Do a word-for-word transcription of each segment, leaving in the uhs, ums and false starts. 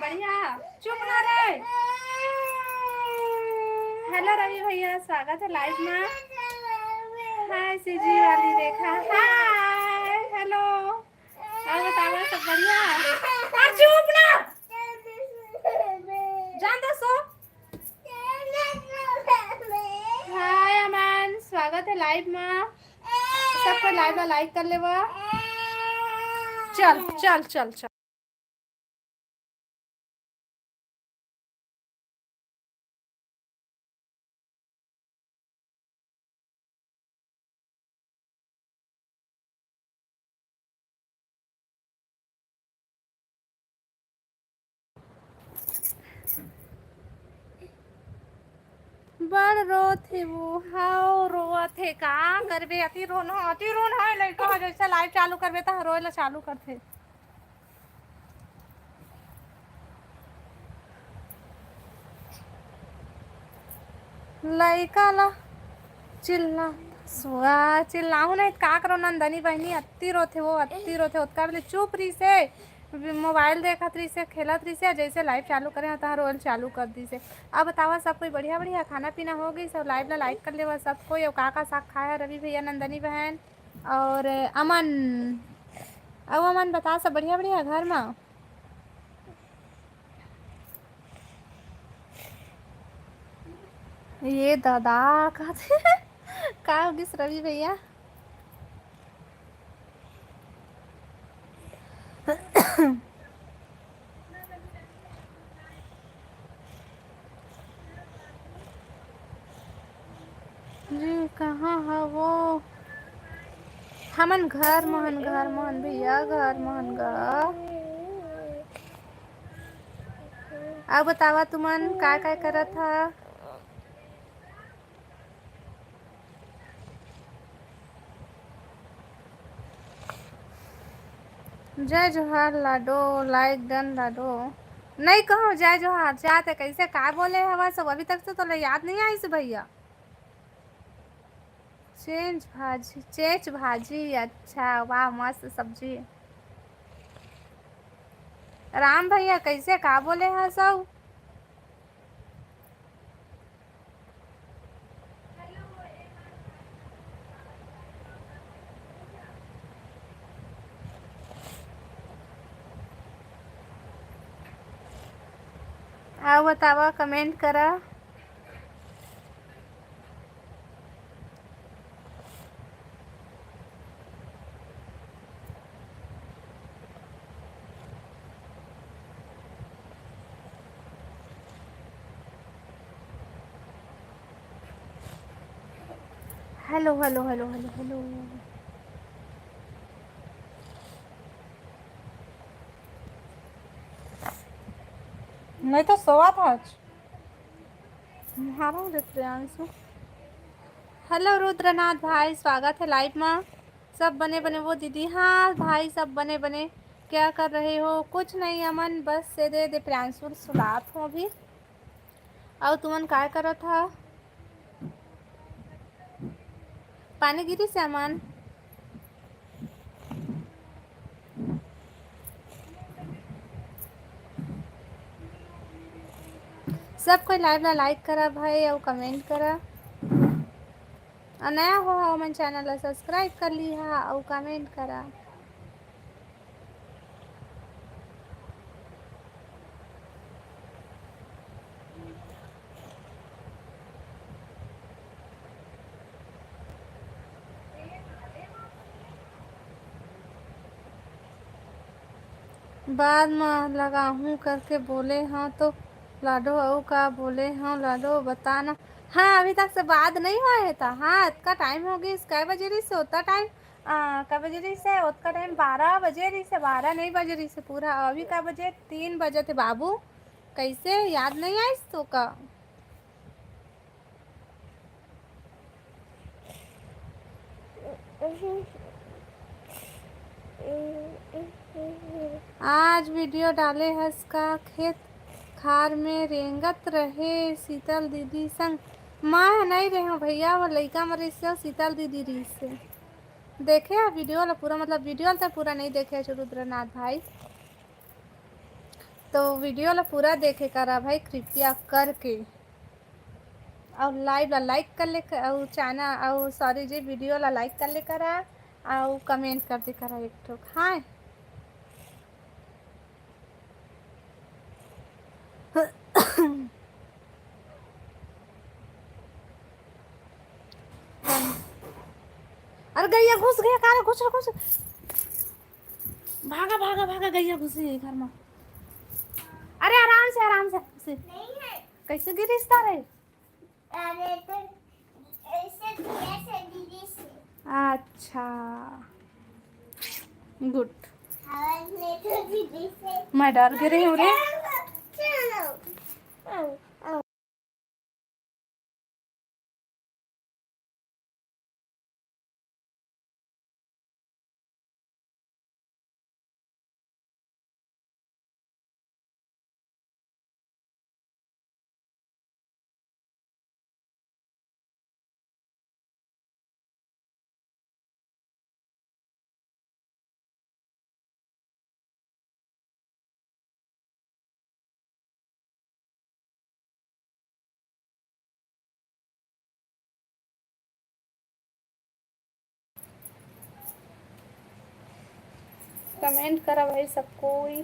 बढ़िया, चुप ना रे। हेलो रवि भैया, स्वागत है लाइव में। हाय सीजी वाली रेखा, हाय, हेलो। और बताओ, सब बढ़िया? आ, चुप ना। जान दो, सो। हाय अमन, स्वागत है लाइव में। सबको लाइव ला लाइक कर लेवा। चल, चल, चल, चल। बड़ रोत हे वो, हाव रोवत हे, का करबे, अति रोन, अति रोन हे लइका ह, जइसे लाइव चालू करबे त रोए ला चालू करथे। लइका ला चिल्ला, सुआ चिल्लाहूँ नहीं त का करो नंदनी बहिनी, अत्ती रोथे वो, अत्ती रोथे, ओतका बेले चुप रहिसे, मोबाइल देखत रहिसे, खेलत रहिसे, जइसे लाइव चालू करे हों, तहाँ रोल चालू कर दिसे। अब बतावा, सब कोई बढ़िया, बढ़िया खाना पीना हो गइस, सब लाइव ला लाइक कर लेवा सब कोई। अउ का का साग खाए हे रवि भैया, नंदनी बहन और अमन, अउ अमन बता, सब बढ़िया, बढ़िया घर मा? ये दादा, का, का हो गिस रवि भैया? जी, कहाँ ह वो? हमन घर म हन, घर म हन भैया, घर म हन गा। अउ बतावा, तुमन काय काय करत ह? जय जोहार लाडो, लाइक डन लाडो। नहीं कहो जय जोहार, जाते कैसे का बोले हवा सब, अभी तक तो तोला याद नहीं आइस भैया। चेंच भाजी, चेंच भाजी, अच्छा, वाह, मस्त सब्जी। राम भैया, कैसे का बोले ह सब? अउ बतावा, कमेंट करा। Hello, hello, hello, hello, hello. नहीं तो सोवा था आज। मारो रे प्रियांशु। हेलो रुद्रनाथ भाई, स्वागत है लाइव में। सब बने बने वो दीदी? हाँ भाई, सब बने बने। क्या कर रहे हो? कुछ नहीं अमन, बस से दे दे प्रियांशु सुलात हूँ अभी। अउ तुमन काय करत हा? पानी गिरिस हे अमन? सब कोई लाइव ला लाइक करा भाई, अउ कमेंट करा। अउ नया हो हा, हमन चैनल ला सब्सक्राइब कर लिहा अउ कमेंट करा। बाद म लगाहूँ करके बोले हव तो लाडो, अउ का बोले हव लाडो, बता ना। हाँ, अभी तक से बात नहीं होय हे त। हाँ, अतका टाइम हो गइस। कै बजे रहिस हे ओतका टाइम? आ, कै बजे रहिस हे ओतका टाइम? बारह बजे रहिस हे, बारह नहीं बजे रहिस हे पूरा। अभी कै बजे? तीन बजत हे बाबू। कैसे याद नहीं आइस तो का? आज वीडियो डाले हस का? खेत खार में रेंगत रहे शीतल दीदी संग। मैं नहीं रहे हूँ भैया, वो लइका मरिस से शीतल दीदी रहिस से। देखे हा वीडियो ला पूरा, मतलब वीडियो ला तो पूरा नहीं देखे हस रुद्रनाथ भाई। तो video ला पूरा देखे करा भाई, कृपया करके। अउ live ला like कर ले क-, अउ channel, अउ sorry जी, video ला like कर ले करा, अउ comment कर दे करा एक ठो, हाँ। अरे गैया घुस गया, काला घुस, घुस। भागा, भागा, भागा, गैया घुसी है घर में। अरे आराम से, आराम से, आराम से। नहीं है। कैसे गिरिस तारे? अरे तो ऐसे किया से दीदी से। अच्छा। Good। आवाज ले तो दीदी से। मैं डर गिरी हूँ रे। चलो। Comment करा भाई सब कोई।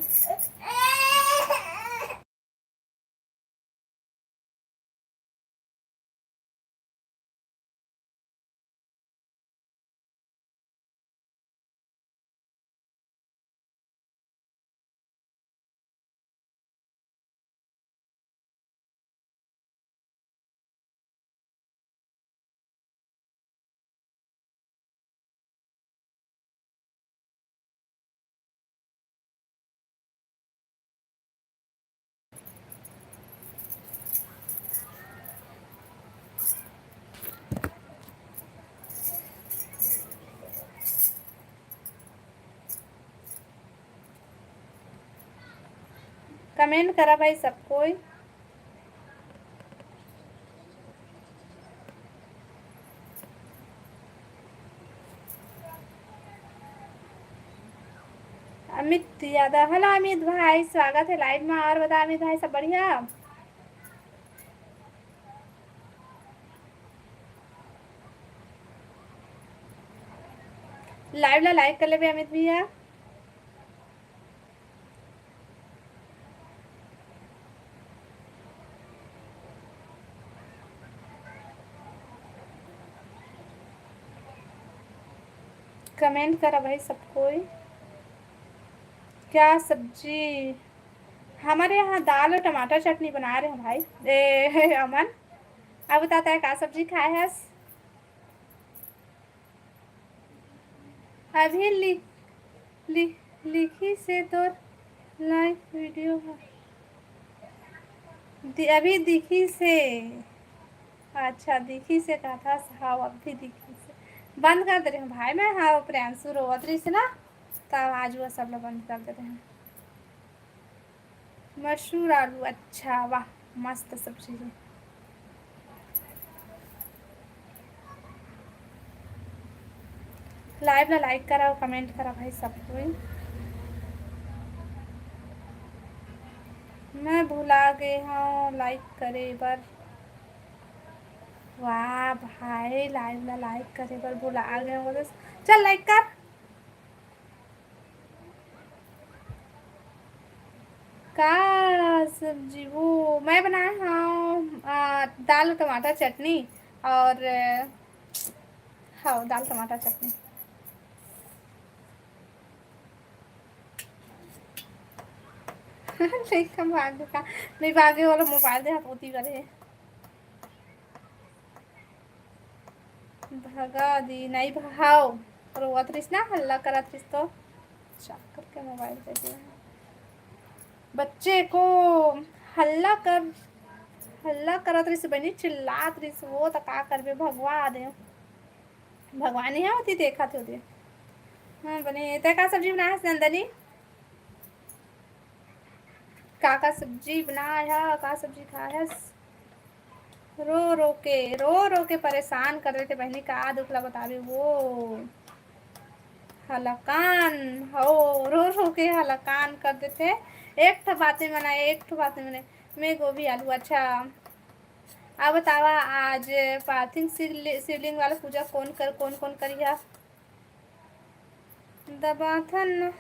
Comment करा भाई सब कोई। अमित यादव, hello अमित भाई, स्वागत है live में। और बता अमित भाई, सब बढ़िया? Live ला like कर लेबे अमित भैया। Comment करा भाई सब कोई। क्या सब्जी? हमारे यहाँ दाल और टमाटर चटनी बना रहे हैं भाई। ए, अमन, अब बताता है का सब्जी खाए हस? अभी लि-, लि-, लिखी से तोर live video है। दि-, अभी दिखी से। अच्छा, दिखी से कहा था, हाँ, अब भी दिखी से। बंद कर दे रहे हूँ भाई मैं, हाँ, वो प्रियांशु रोवत रही से ना, तब आज वो सब लोग बंद कर दे रहे हैं। मसूर आलू, अच्छा, वाह, मस्त सब्जी है। Live ला like करा, comment करा भाई सब कोई। मैं भुला गे हूँ like करे बर। वाह भाई, live ला like करे बर भुला गे हूँ। चल like कर। का सब्जी? वो मैं बनाए हूँ, आ, दाल टमाटर चटनी और, हाँ, दाल टमाटर चटनी। नहीं, हम भाग का, नहीं, भागे वाला मोबाइल दे हाथ होती करे। भगा दी, नहीं भाव। रोवत रहिस ना, हल्ला करत रहिस तो। चाकर के मोबाइल दे दे। बच्चे को हल्ला कर, हल्ला करत रहिस बनी, चिल्लात रहिस, वो त का करबे, भगवा दे। भगवान यहाँ होती देखा थे दे। हाँ, बने, ते का सब्जी बनाए हस नंदनी? का का सब्जी बनाए हा, का सब्जी खाए हस? रो रो के, रो रो के परेशान कर देथे बहिनी, का दुख ला बताबे वो। हलकान, हो, रो रो के हलकान कर देथे। एक ठो बात नहीं मनाए, एक ठो बात नहीं मनाए। मैं गोभी आलू, अच्छा। अब बतावा, आज पार्थिव शिवलि-, शिवलिंग वाला पूजा कौन कर, कौन कौन करिहा? दबाथन,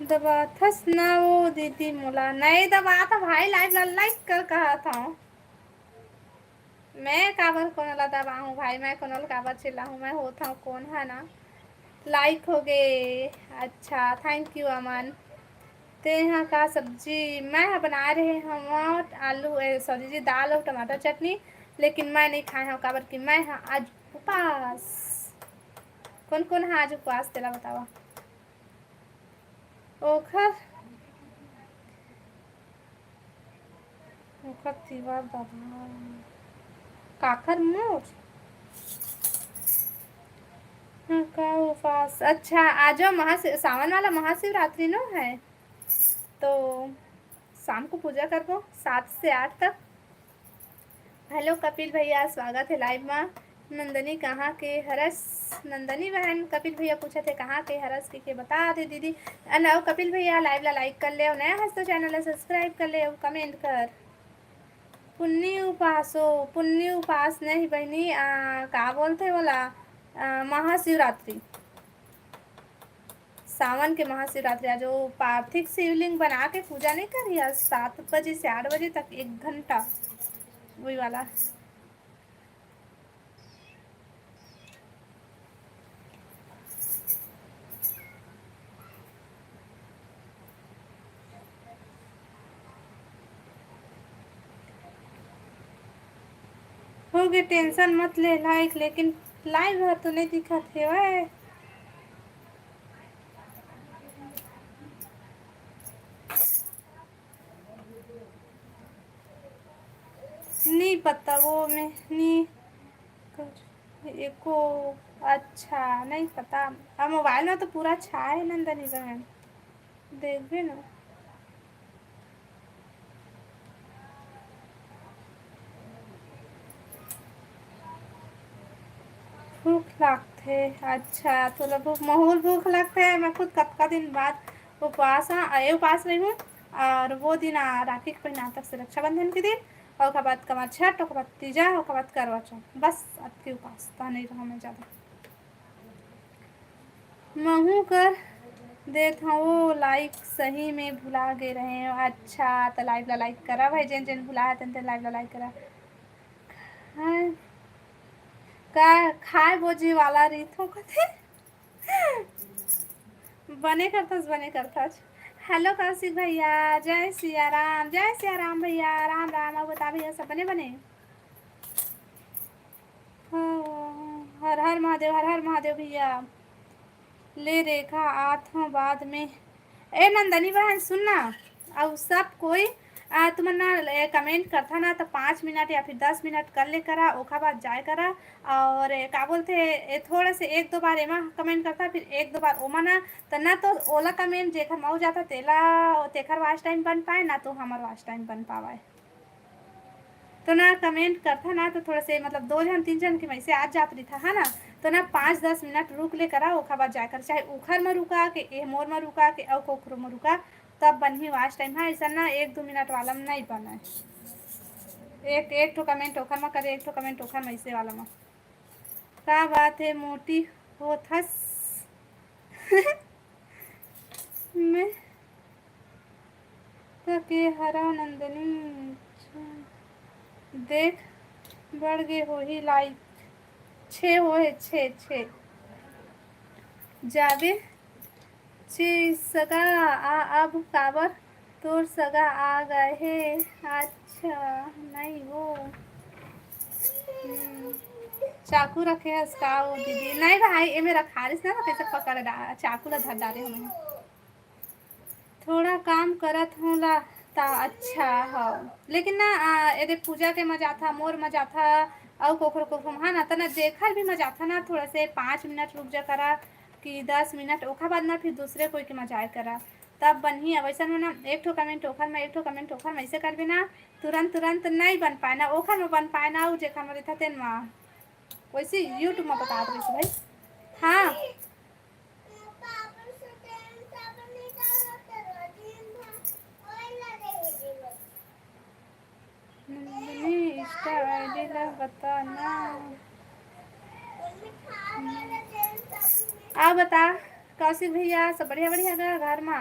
दबाथस ना वो दीदी मोला। नहीं दबात भाई, लाइव ला लाइक कर कहा था। मैं काबर कोनो ला दबाहूँ भाई, मैं कोनो ला काबर चिल्लाहूँ, मैं होत हूँ कौन है ना। लाइक हो गे। अच्छा, thank you अमन। तेहा का सब्जी? मैं ह बनाए रहे हव आलू, ए, सॉरी जी, दाल अउ टमाटर चटनी, लेकिन मैं नहीं खाए हव, काबर कि मैं ह आज उपास। कौन कौन ह आज उपास, तेला बतावा। ओखर, ओखर तिवार दादा। काखर मोर? हाँ, का उपास? अच्छा, आजो महाशिव-, सावन वाला महाशिवरात्रि नो है, तो शाम को पूजा करबो सात से आठ तक। हेलो कपिल भैया, स्वागत है लाइव मा। नंदनी कहाँ के हरस? नंदनी बहन, कपिल भैया पूछत हे, "कहाँ के हरस?" के, के बता दे दीदी। अन अउ कपिल भैया, लाइव ला लाइक कर ले, अउ नया हस तो चैनल ला सब्सक्राइब कर ले, अउ कमेंट कर। पुन्नी उपासो, पुन्नी उपास नहीं बहिनी, आ, का बोलथे ओला? आ, महाशिवरात्रि। सावन के महाशिवरात्रि, आज वो पार्थिव शिवलिंग बना के पूजा नहीं करी, आज सात बजे से आठ बजे तक एक घंटा वही वाला। हो गे, टेंशन मत ले लाइक, लेकिन लाइव ह तो नहीं दिखत हेवय। नहीं पता वो में नहीं कर एको। अच्छा, नहीं पता। अब मोबाइल में तो पूरा अच्छा है नंदनी बहन, देखबे ना। भूख लागथे। अच्छा, तोला भूख, महूर भूख लागथे। मैं खुद कतका दिन बाद उपवास, हाँ, ए उपवास रही हूँ। और वो दिन आ, राखी के पहिना तक से रक्षाबंधन के दिन, और ओकर बाद कमर छठ, ओकर बाद तीजा, ओकर बाद करवा चौथ, बस अतके उपास, ता नहीं रहा मैं ज़्यादा। महूँ कर देत हवं लाइक, सही में भुला गे रहें। अच्छा, त लाइव ला लाइक करा भाई, जेन जेन भुला हे तेन तेन लाइव ला लाइक करा। हाँ, का खाए बोजी वाला रहिथो कथे? बने करथस, बने करथस। हेलो कौशिक भैया, जय सिया राम, जय सिया राम भैया, राम राम। अउ बता भैया, सब बने बने? हाँ, हर हर महादेव, हर हर महादेव भैया। ले रेखा, आत हूँ बाद में। ए नंदनी बहन, सुन ना, अउ सब कोई, आ, तुमन ना, ए, कमेंट करथा ना, त पाँच मिनट या फिर दस मिनट कर ले करा, ओखर बाद जाए करा। और, ए, का बोलथे, ए, थोड़ा से एक दो बार एमा कमेंट करथा, फिर एक दो बार ओमा ना, त ना तो ओला कमेंट जेखर मऊ जाथा, तेला, तेखर वॉच टाइम बन पाए, ना तो हमर वॉच टाइम बन पावय। तो ना कमेंट करथा ना, तो थोड़ा से, मतलब, दो झन तीन झन के वैसे आ जात रहिथा, है ना? तो ना पाँच दस मिनट रुक ले करा, ओखर बाद जाए कर, चाहे ओखर म रुका के, ए मोर म रुका के, अउ कोखरो म रुका, तब बनही वॉच टाइम। हाँ, ऐसा ना एक दो मिनट वाला म नहीं बने। एक, एक ठो कमेंट ओखर म करे, एक ठो कमेंट ओखर म, ऐसे वाला म। का बात है, मोटी होथस? मैं त के हरा नंदनी, देख, बढ़ गे होही लाइक। छे होहे, छे, छे। जाबे चे सगा आ, अब काबर तोर सगा आ गए हे। अच्छा, नहीं वो, हम्म, चाकू रखे हस का वो दीदी? नहीं भाई, एमे रखारिस ना, तो कैसे पकड़ डा-, चाकू ला धर डारे हमें। थोड़ा काम करत हूँ ला, ता अच्छा हव। लेकिन ना, आ, एदे पूजा के मजा था, मोर मजा था, अउ कोखरो कोखरो म, हाँ ना, तना जेखर भी मजा था ना, थोड़ा से पाँच मिनट रुक जा करा कि दस मिनट, ओखर बाद ना फिर दूसरे कोई के मजाए करा, तब बनही। अब ऐसा में ना, एक ठो कमेंट ओखर में, एक ठो कमेंट ओखर में, ऐसे करबे ना, तुरंत, तुरंत नहीं बन पाए ना, ओखर में बन पाए ना, अउ जेखर में रहता तेन में। वैसे YouTube में बता दे भाई। हाँ। पता ना। अउ बता कौशिक भैया, सब बढ़िया, बढ़िया गा घर मा?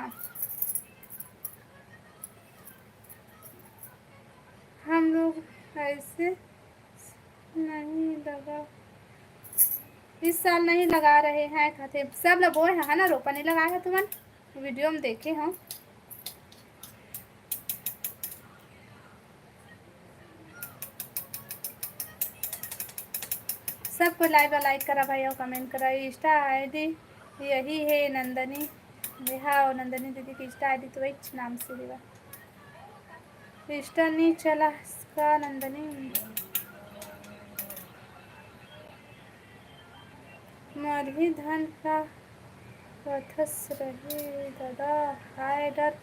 हम लोग ऐसे नहीं लगा, इस साल नहीं लगा रहे हैं खाते। सब ल बोए हे ना, रोपा नहीं लगाए हे तुमन, वीडियो में देखे हों। सब कोई live ला like करा भाई, अउ comment करा। Insta ID यही हे नंदनी। हाँ, नंदनी दीदी के Insta ID तो वही नाम से हेवा। Insta नहीं चला का नंदनी? मरही धन का कथस रही दादा, हाय डर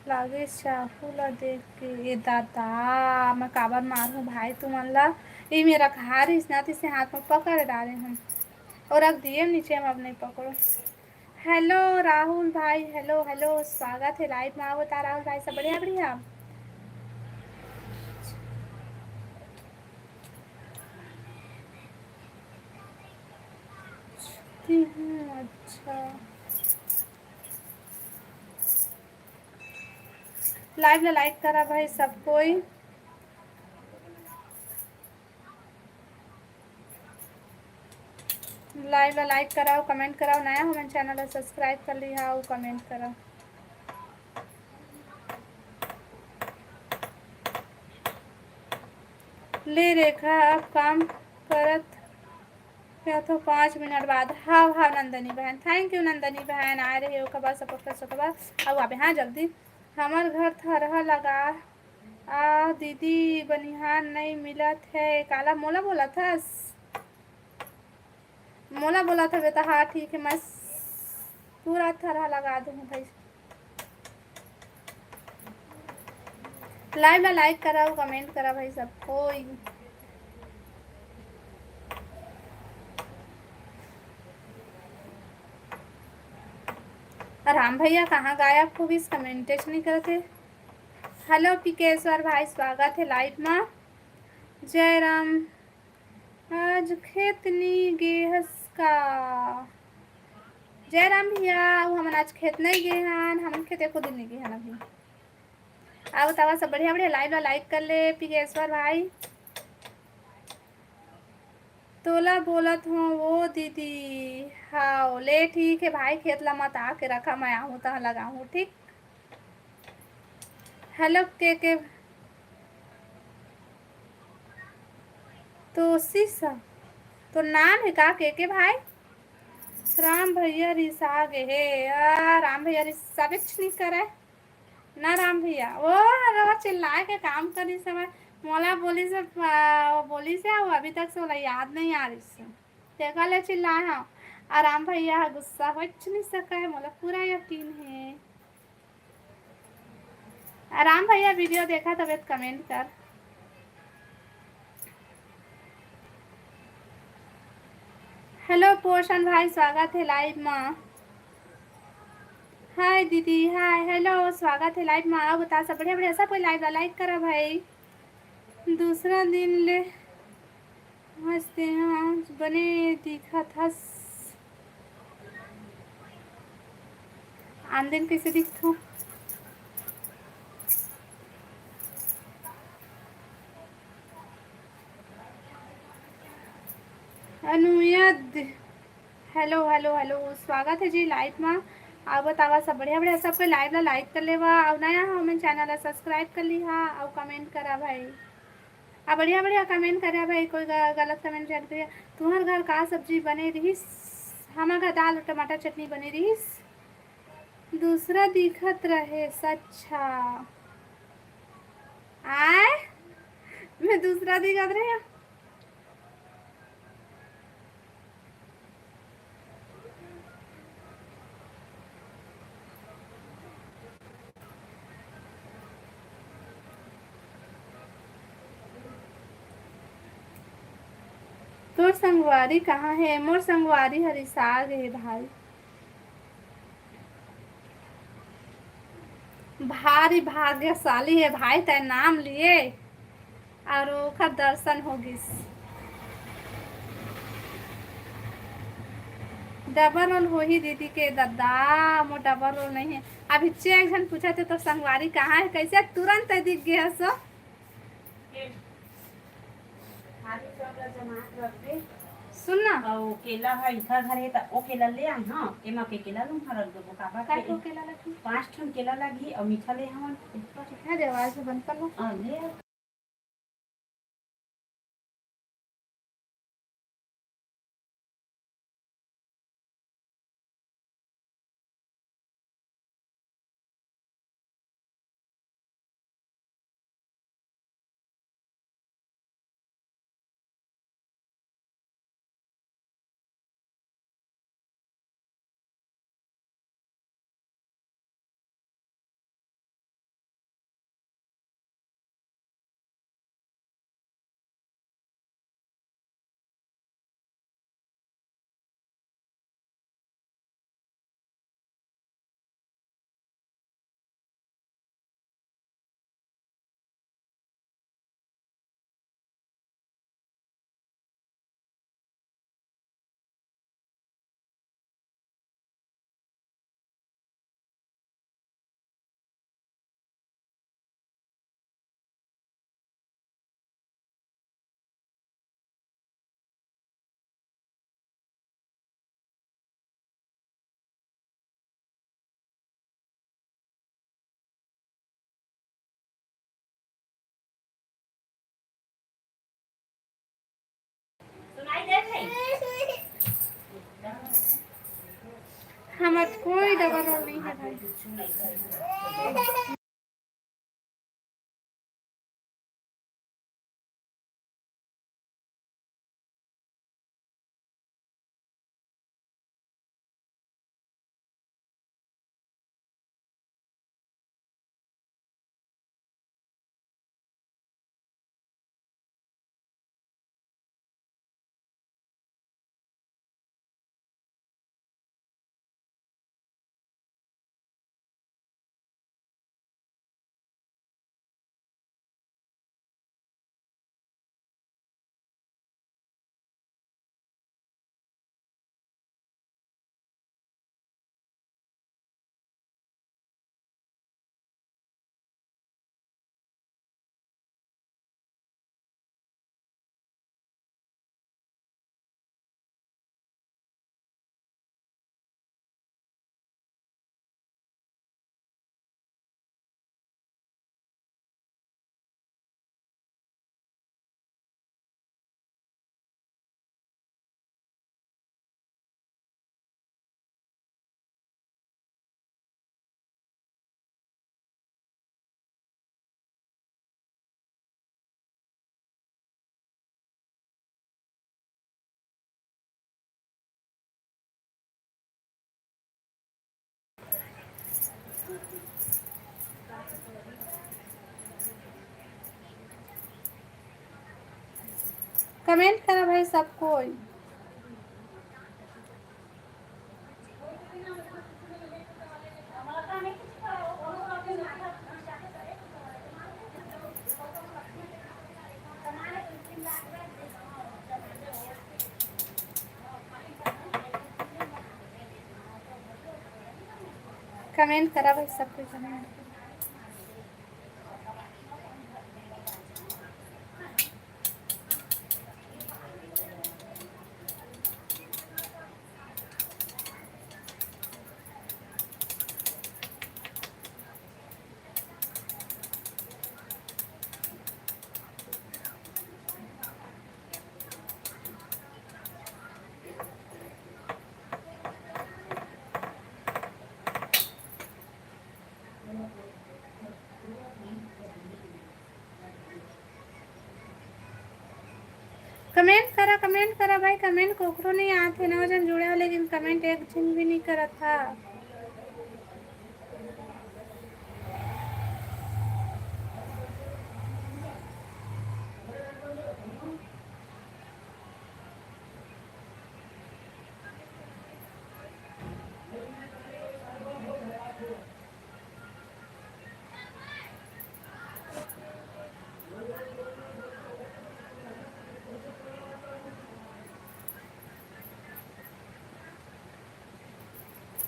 लागे चाकू ला देख के। ए दादा, मैं काबर मारहूँ भाई तुमन ला? ई मेरा खा रहिस ना, तिसे हाथ में पकड़ डारे हूँ और रख दिए नीचे में, अब नहीं पकड़ो। Hello राहुल भाई, hello, hello, स्वागत हे live में। अउ बता राहुल भाई, सब बढ़िया, बढ़िया? अच्छा, live ला like करा भाई सब कोई। Live ला like कराओ, comment कराओ, नया हो मन channel ला subscribe कर लिहा अउ comment कराओ। ले रेखा, अब काम करत या तो पाँच मिनट बाद। हाव, हाव नंदनी बहन, thank you नंदनी बहन, आए रहे हो, खबर support कर सकबा। अउ आबे, हाँ, जल्दी। हमर घर थरहा लगा आ दीदी, बनिहार नई मिलत हे। काला मोला बोलत हस? मोला बोलत हवे त हाँ, ठीक हे, मैं पूरा थरहा लगा दूँ भाई। Live ला like करा अउ comment करा भाई सब कोई। राम भैया कहाँ गायब हो गिस, comment च नहीं करत हे। Hello पिकेश्वर भाई, स्वागत हे live मा। जय राम। आज खेत नी गे हस का? जय राम भैया, अउ हमन आज खेत नहीं गे हन, हमन खेत एको दिन नहीं गे हन अभी। अउ बतावा सब बढ़िया, बढ़िया, live ला like कर ले पिकेश्वर भाई। तोला बोलत हों वो दीदी। हाव, ले ठीक हे भाई, खेत ला मत आके रखा, मैं आहूँ तहाँ लगाहूँ, ठीक? Hello के के, तोसी सा, तोर नाम हे का के के भाई? राम भैया रिसा गे हे। आ, राम भैया रिसाबेच नहीं करे ना राम भैया। वो हर चिल्ला के काम करिस हवय, मोला बोलिस, आ, वो बोलिस हे, वो अभी तक से ओला याद नहीं आ रहिस हे। तेकर ले चिल्लाए हव। आ राम भैया ह गुस्सा होच नहीं सकय, मोला पूरा यकीन हे। आ राम भैया video देखत हवे त comment कर। Hello पोषण भाई, स्वागत हे live मा। Hi दीदी, hi, hello, स्वागत हे live मा। अउ बता सब बढ़िया, बढ़िया, सब कोई live ला like करा भाई। दूसरा दिन ले आज तेहा बने दिखत हस। आन दिन कइसे दिखथों? अनुयद, hello, hello, hello, स्वागत हे जी live मा। अउ बतावा सब बढ़िया, बढ़िया, सब कोई live ला like कर लेवा, अउ नया हो मन channel ला subscribe कर लिहा, अउ comment करा भाई। आ बढ़िया बढ़िया comment करे भाई, कोई ग-, गलत comment झन करिया। तुम्हर घर का सब्जी बने रिहिस? हमर घर दाल अउ टमाटर चटनी बने रिहिस। दूसरा दिखत रहे, अच्छा। आय? मैं दूसरा दिखत रहे? तोर संगवारी कहाँ हे? मोर संगवारी ह रिसा गे हे भाई। भारी भाग्यशाली हे भाई, तैं नाम लिए और ओकर दर्शन हो गिस। डबल रोल होही दीदी के ददा, मोर डबल रोल नहीं है। अभी छह एक झन पूछत हे, "तोर संगवारी कहाँ है?" कैसे तुरंत दिख गया सो। खाली सब ला जमा के रख दे। सुन ना। अउ केला ह इखर घर हे, त ओ केला ले आए, हाँ, एमा के केला लूं, हाँ, रख देबो, काबर काय के को केला लगही? पाँच ठन केला लगही, अउ मीठा ले हवन। हाँ, देवाल से बंद कर लो। अ, ले आ। हमर कोई डबल रोल नहीं है भाई। कमेंट करा भाई सब कोई। कमेंट करा भाई, सब कोई कमेंट करा। कमेंट करा, कमेंट करा भाई, कमेंट कोकरो नहीं आत हे, नौ जन जुड़े हो लेकिन कमेंट एक झन भी नहीं करत हा।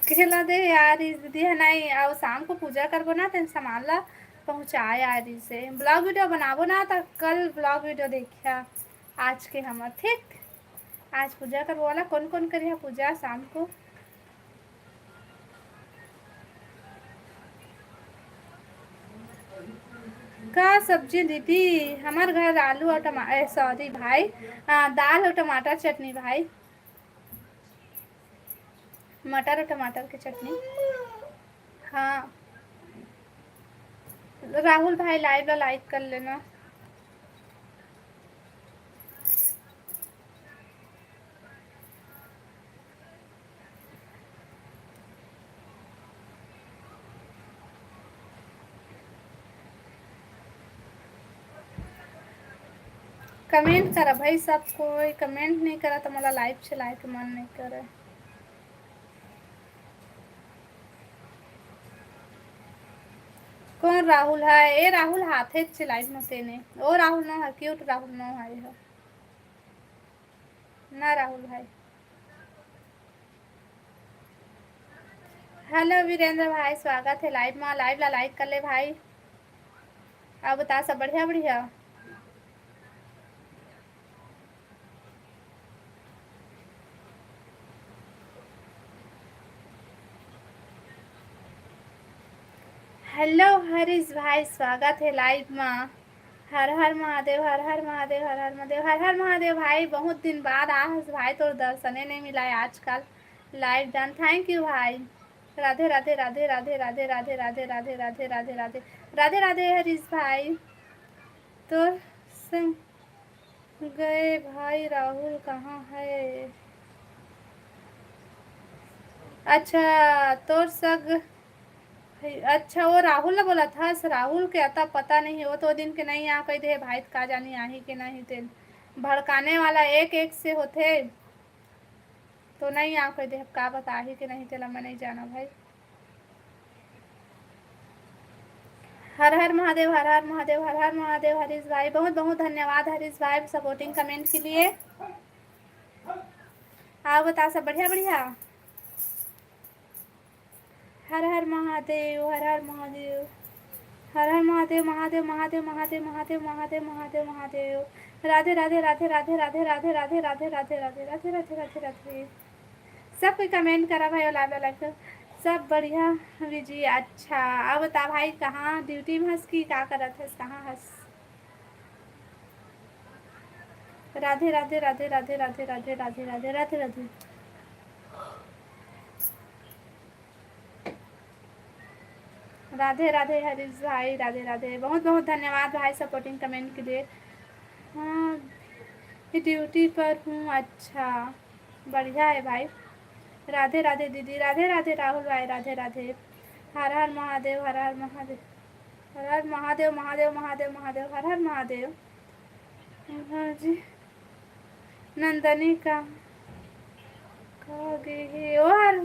केला दे यार, इस दीदी ह नहीं, अउ शाम को पूजा करबो ना, तेन सामान ला पहुँचाए यार इसे। Vlog video बनाबो ना, त कल vlog video देखिया आज के हमर, ठीक? आज पूजा करबो वाला, कौन कौन करिहा पूजा शाम को? का सब्जी दीदी? हमर घर आलू और टमा-, ए, sorry भाई, आ, दाल और टमाटर चटनी भाई, मटर और टमाटर के चटनी। हाँ, राहुल भाई, live ला like कर लेना। Comment करा भाई, सब कोई comment नहीं करा त मोला live चलाए के मन नहीं करे। कौन राहुल है? ए राहुल हाथे च live में तेने। ओ राहुल नो है, cute राहुल नो है ये। ना राहुल भाई। Hello वीरेंद्र भाई, स्वागत है live मा। Live ला like कर ले भाई। अब बता, सब बढ़िया बढ़िया? Hello हरीश भाई, स्वागत है live मा। हर हर महादेव, हर हर महादेव, हर हर महादेव, हर हर महादेव भाई। बहुत दिन बाद आ हस भाई, तोर दर्शने नहीं मिला है आजकल। Live done, thank you भाई। राधे राधे, राधे राधे, राधे राधे, राधे राधे, राधे राधे, राधे राधे, राधे राधे हरीश भाई। तोर संग गए भाई राहुल कहाँ है? अच्छा, तोर सग, अच्छा, वो राहुल ला बोलत हस, राहुल के अता पता नहीं, वो तो दिन के नहीं आ कह दे भाई, का जानी आही के नहीं। तेन भड़काने वाला एक एक से होथे, तो नहीं आ कह दे, का बताही के नहीं, तेला मैं नहीं जाना भाई। हर हर महादेव, हर हर महादेव, हर हर महादेव। हरीश भाई, बहुत बहुत धन्यवाद हरीश भाई, supporting comment के लिए। आप बता, सब बढ़िया बढ़िया? हर हर महादेव, हर हर महादेव, हर हर महादेव, महादेव महादेव महादेव महादेव महादेव महादेव महादेव। राधे राधे, राधे राधे, राधे राधे, राधे राधे, राधे राधे, राधे राधे, राधे राधे। सब कोई comment करा भाई, live ला like कर। सब बढ़िया विजी। अच्छा, अब बता भाई, कहाँ duty में हस कि का करत हस, कहाँ हस? राधे राधे, राधे राधे, राधे राधे, राधे राधे, राधे राधे। राधे राधे हरीश भाई, राधे राधे। बहुत बहुत धन्यवाद भाई, supporting comment के लिए। हाँ, duty पर हूँ। अच्छा, बढ़िया है भाई। राधे राधे दीदी, राधे राधे राहुल भाई, राधे राधे। हर हर महादेव, हर हर महादेव, हर हर महादेव, महादेव महादेव महादेव, हर हर महादेव। हाँ जी। नंदनी का, का गे हे? ओ हर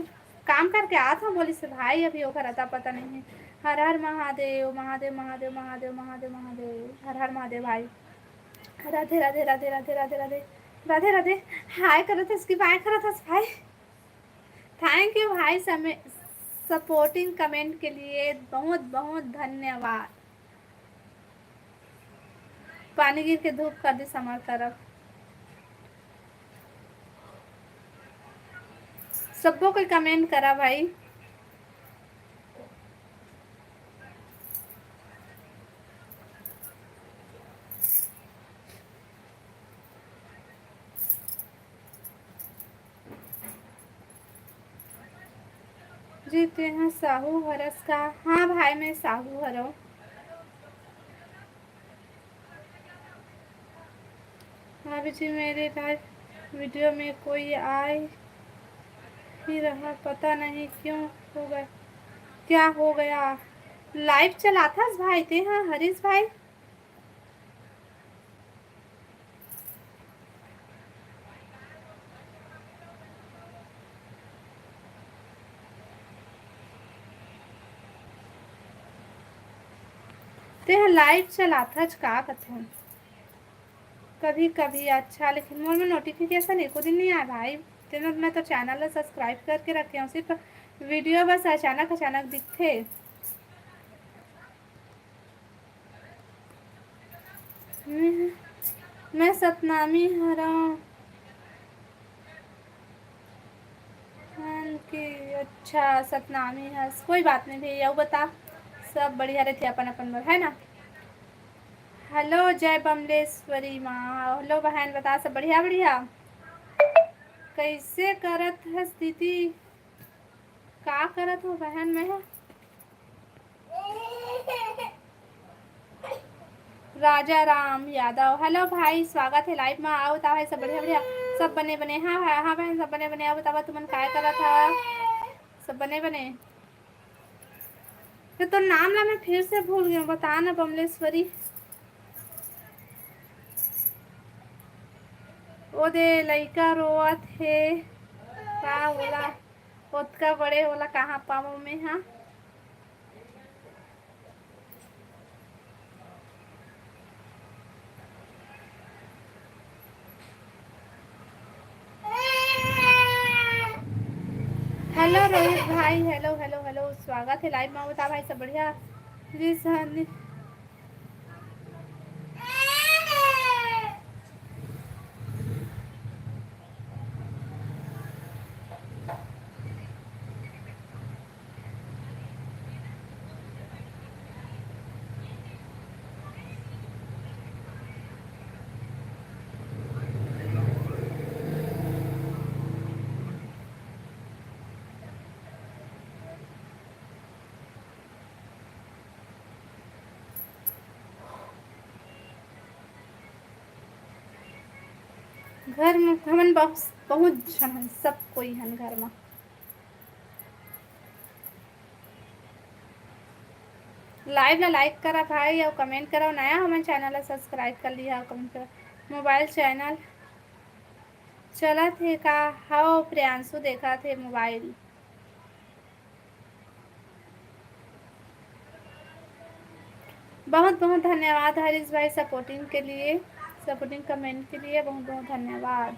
काम करके आत हूँ बोलिस भाई, अभी ओकर अता पता नहीं है। हर हर महादेव, महादेव महादेव महादेव महादेव महादेव, हर हर महादेव भाई। राधे राधे, राधे राधे, राधे राधे, राधे राधे। Hi करत हस कि bye करत हस भाई? Thank you भाई, supporting comment के लिए बहुत बहुत धन्यवाद। पानी गिर के धूप कर दिस हमर तरफ। सब्बो कोई comment करा भाई। जी, तेहा साहू हरस का? हाँ भाई, मैं साहू हरव। अभी जी, मेरे live video में कोई आए ही रहा, पता नहीं क्यों हो गया, क्या हो गया। Live चलाथस भाई तेहा, हरीश भाई? तेहा live चलाथच का कथे? कभी कभी। अच्छा, लेकिन मोर में notification एको दिन नहीं आए भाई। तेन मैं तो channel ला subscribe करके रखे हूँ, सिर्फ वीडियो बस अचानक अचानक दिखथे। मैं, मैं सतनामी हरौं। हन कि अच्छा, सतनामी हस, कोई बात नहीं भैया, अउ बता, सब बढ़िया रहिथे अपन अपन बर, है ना? हेलो जय बमलेश्वरी माँ, हेलो बहन, बता सब बढ़िया बढ़िया? कैसे करत हस दीदी? का करत हो बहन? मैं राजा राम यादव, हेलो भाई, स्वागत है लाइव में। अउ बता भाई, सब बढ़िया बढ़िया? सब बने बने? हाँ भाई, हाँ बहन, सब बने बने। अउ बतावा, तुमन काय करत हा? सब बने बने? तो तोर नाम ला मैं फिर से भूल गई हूँ, बता ना बमलेश्वरी। ओ दे लइका रोवत हे, का होला? ओतका बड़े ओला कहाँ पावं मैं हा? हेलो रोहित भाई, हेलो हेलो हेलो, स्वागत है लाइव में। बता भाई, सब बढ़िया? जी सहनी। घर में हमन बहुत, बहुत झन हन, सब कोई हन घर में। लाइव ला लाइक करा भाई, अउ कमेंट करा। नया हमन चैनल ला सब्सक्राइब कर लिहा, कमेंट करा। मोबाइल चैनल चलत हे का? हव, प्रियांशु देखत हे मोबाइल। बहुत बहुत धन्यवाद हरीश भाई, सपोर्टिंग के लिए, सपोर्टिंग कमेंट के लिए बहुत बहुत धन्यवाद।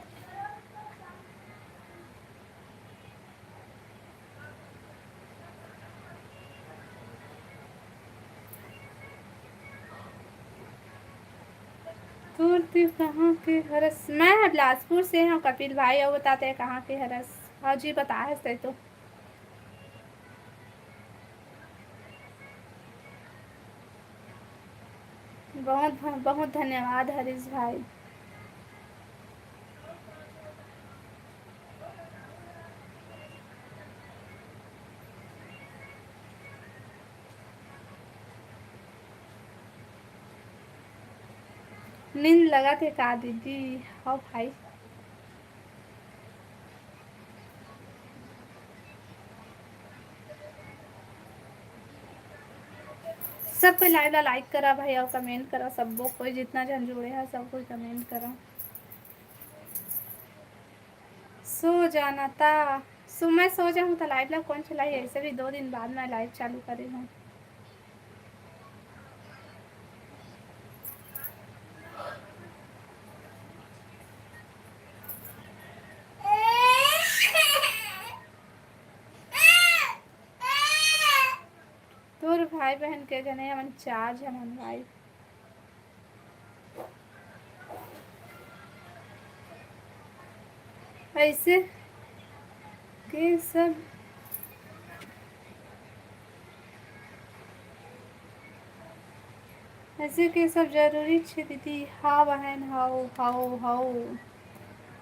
तोर तीर कहाँ के हरस? मैं बिलासपुर से हूँ कपिल भाई, अउ बता तैं कहाँ के हरस? हाँ जी, बता हस तैं तो। बहुत बहुत धन्यवाद हरीश भाई। नींद लगत हे का दीदी? हव भाई। सब कोई लाइव ला लाइक करा भाई, अउ कमेंट करा। सब्बो कोई जितना झन जुड़े हे, सब कोई कमेंट करा। सो जाना ता, सो मैं सो जाऊँ तो लाइव ला कौन चलाई? ऐसे भी दो दिन बाद मैं लाइव चालू करे हूँ। तोर भाई बहन के जने हमन चार झन हन भाई। ऐसे के सब, ऐसे के सब जरूरी छे दीदी। हाँ बहन, हव हव हव।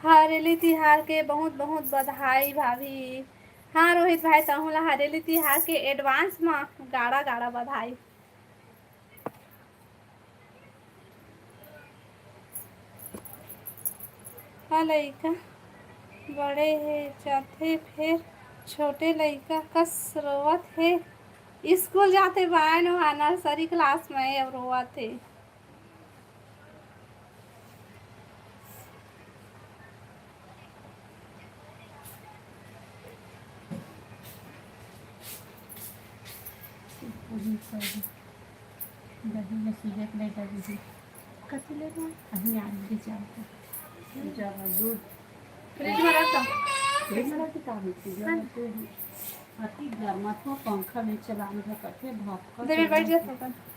हरेली तिहार के बहुत बहुत बधाई भाभी। हाँ रोहित भाई, तहूँ ला हरेली तिहार के एडवांस मा गाड़ा गाड़ा बधाई। हा लइका बड़े हे जाथे, फेर छोटे लइका कस रोवत हे। स्कूल जाथे बहन, वहाँ नर्सरी क्लास में हे, अब रोवत हे। दही में सीधे प्लेट दे दीजिए। कथी लेना? कहीं आगे जाओ। दूध। फ्रिज में रख दो। फ्रिज में रख के का होती है? हाँ। अति गर्मा तो पंखा में चलान भर करके भक्का देवे बैठ जात हो।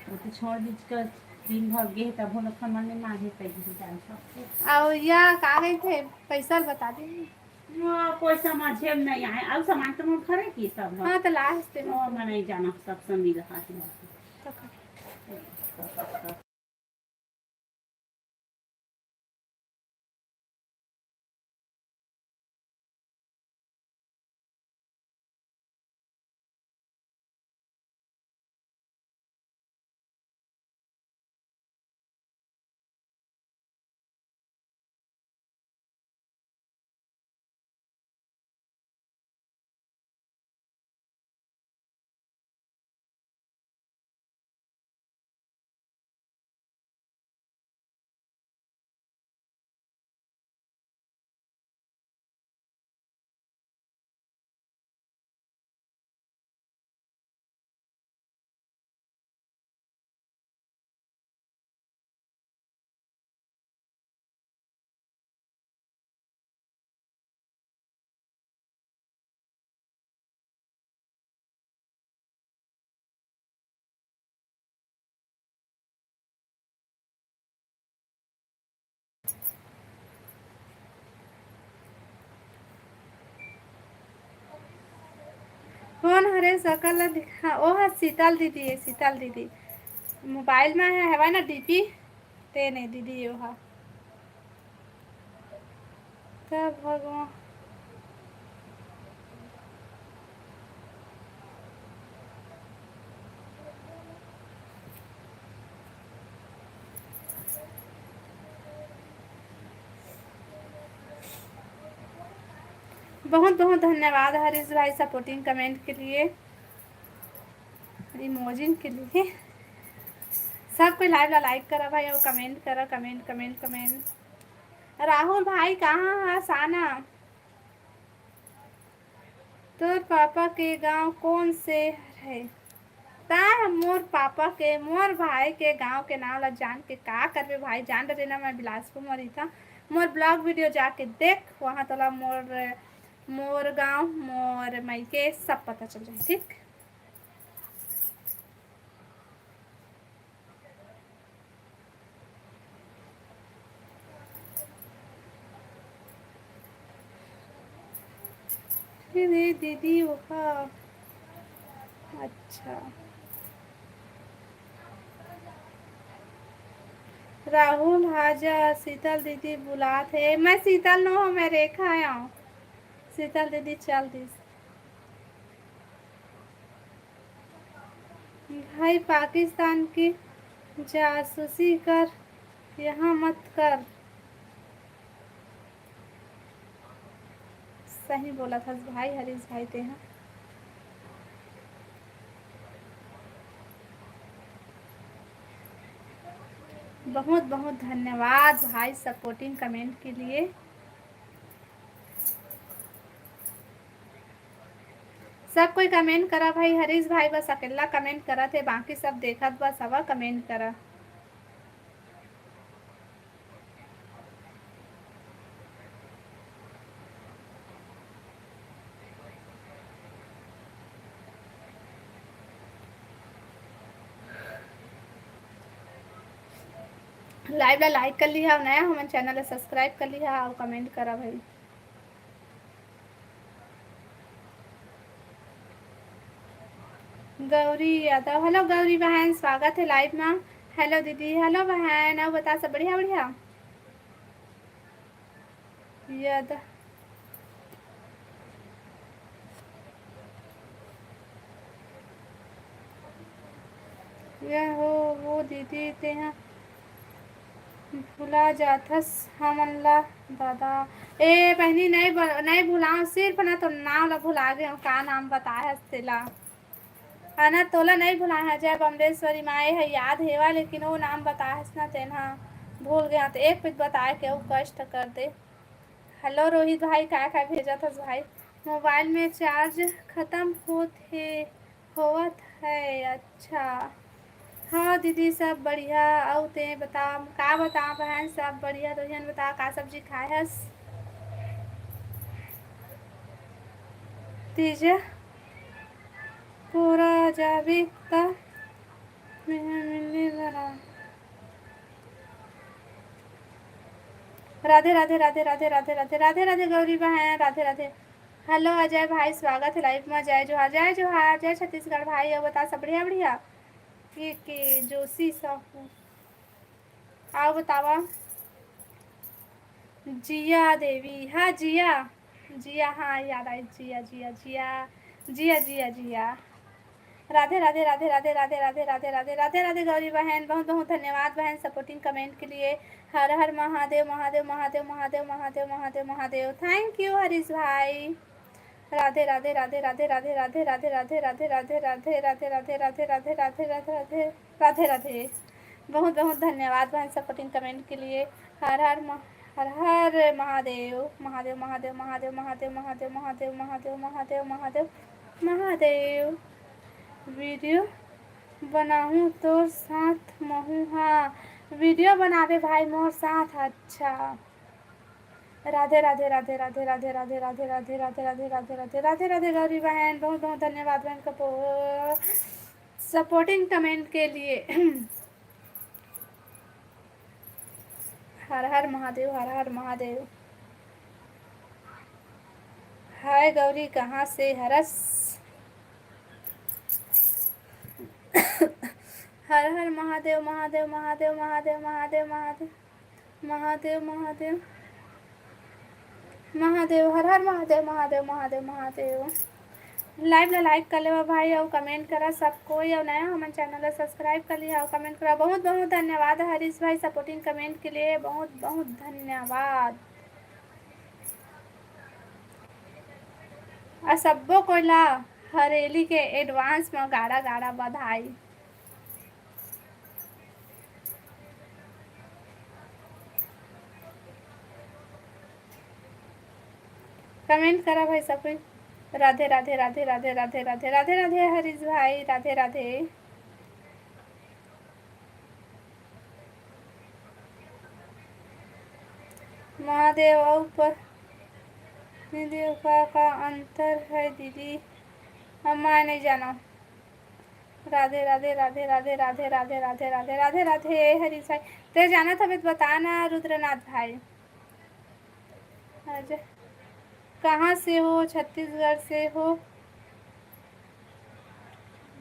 वो तो छोड़ दीज का दिन भर गे तब हम लोग मन में मारे पै दी जान सकते। और या का गए थे पैसा बता दे। वो कोई समझे में नहीं आए। अब सामान तो मन खरीद की सब है। हाँ, तो लास्ट में। वो मैं नहीं जाना, सब से मिल हाथ में। तो कौन हरे सकल ला दिखा? ओ हा शीतल दीदी है, शीतल दीदी। मोबाइल में है, हवा ना डीपी, तेने दीदी ओ हा। तब भगवान बहुत बहुत धन्यवाद हरीश भाई सपोर्टिंग कमेंट के लिए, इमोजिन के लिए। सब कोई लाइव ला लाइक करा भाई और कमेंट करा, कमेंट कमेंट कमेंट। राहुल भाई कहाँ हस, आना। तोर पापा के गांव कौन से है? ता मोर पापा के, मोर भाई के गांव के नाम ला जान के का करबे भाई? जान डरे ना, मैं बिलासपुर में रहिथंव। मोर ब्लॉग वीडियो जाके देख, वहाँ तोला मोर, मोर गांव, मोर मइके सब पता चल जाए, ठीक? अरे दीदी, ओहा, अच्छा। राहुल, आजा, शीतल दीदी बुलात हे। मैं शीतल नो हंव, मैं रेखा हंव। शीतल दीदी चल दिस। भाई, पाकिस्तान की जासूसी कर, यहाँ मत कर। सही बोलत हस भाई हरीश भाई तेहा। बहुत बहुत धन्यवाद भाई सपोर्टिंग कमेंट के लिए। सब कोई कमेंट करा भाई, हरीश भाई बस अकेला कमेंट करत हे, बाकी सब देखत बस हवा, कमेंट करा। लाइव ला लाइक कर लिहा, नया हमन चैनल ला सब्सक्राइब कर लिहा और कमेंट करा भाई। गौरी यादव, हेलो गौरी बहन, स्वागत है लाइव में। हेलो दीदी, हेलो बहन, अउ बता सब बढ़िया बढ़िया? यादव, ये हो वो दीदी तेहा भुला जाथस हमन ला दादा। ए बहिनी, नहीं ब-, नहीं भुलाओ, सिर्फ ना तो नाम ला भुला गए हो, का नाम बताए हस तेला। है ना, तोला नहीं भुलाए हस जय बमलेश्वरी माँ, ए है याद हेवा, लेकिन वो नाम बताए हस ना तेन हा भूल गया, तो एक पिक बताए के वो कष्ट कर दे। हेलो रोहित भाई, काय काय भेजत हस भाई? मोबाइल में चार्ज खत्म होत हे, होवत है। अच्छा, हाँ दीदी, सब बढ़िया। अउ ते बता, का बता बहन, सब बढ़िया। तो बता, का सब्जी खाए हस? तीजा, पूरा जाबे त मेहा मिले बर आ। राधे राधे, राधे राधे, राधे राधे, राधे राधे गौरी बहन, राधे राधे। हेलो अजय भाई, स्वागत है लाइव में। जय जोहार, जय जोहार, जय छत्तीसगढ़ भाई। अउ बता, सब बढ़िया, बढ़िया? के के जोशी साहू। अउ बतावा। जिया देवी, हाँ जिया, जिया, हाँ याद आई, जिया, जिया, जिया, जिया, जिया, जिया। राधे राधे, राधे राधे, राधे राधे, राधे राधे, राधे राधे गौरी बहन, बहुत बहुत धन्यवाद बहन सपोर्टिंग कमेंट के लिए। हर हर महादेव, महादेव, महादेव, महादेव, महादेव, महादेव, महादेव। थैंक यू हरीश भाई। राधे राधे, राधे राधे, राधे राधे, राधे राधे, राधे राधे, राधे राधे, राधे राधे, राधे राधे, राधे राधे, राधे राधे। बहुत बहुत धन्यवाद बहन सपोर्टिंग कमेंट के लिए। हर हर मह-, हर हर महादेव, महादेव, महादेव, महादेव, महादेव, महादेव, महादेव, महादेव, महादेव, महादेव। वीडियो बनाहूँ तोर साथ महू हा। वीडियो बनाबे भाई मोर साथ। अच्छा, राधे राधे, राधे राधे, राधे राधे, राधे राधे, राधे राधे, राधे राधे, राधे राधे गौरी बहन, बहुत बहुत धन्यवाद बहन का सपोर्टिंग कमेंट के लिए। हर हर महादेव, हर हर महादेव। हाय गौरी, कहाँ से हरस? हर हर महादेव, महादेव, महादेव, महादेव, महादेव, महादेव। महादेव, महादेव, महादेव, हर हर महादेव, महादेव, महादेव, महादेव। लाइव ला लाइक कर लेवा भाई, अउ कमेंट करा सब कोई, अउ नया हमन चैनल ला सब्सक्राइब कर लिहा, अउ कमेंट करा। बहुत बहुत धन्यवाद हरीश भाई सपोर्टिंग कमेंट के लिए, बहुत बहुत धन्यवाद। अउ सब्बो कोई ला हरेली के एडवांस म गाड़ा गाड़ा बधाई। कमेंट करा भाई सब कोई। राधे राधे, राधे राधे, राधे राधे, राधे राधे हरीश भाई, राधे राधे। महादेव अउ पर-, महादेव का, का अंतर है दीदी? अब मैं नहीं जाना। राधे राधे, राधे राधे, राधे राधे, राधे राधे, राधे राधे हरीश भाई। ते जानत हवे त बता ना रुद्रनाथ भाई। अजय, कहाँ से हो? छत्तीसगढ़ से हो?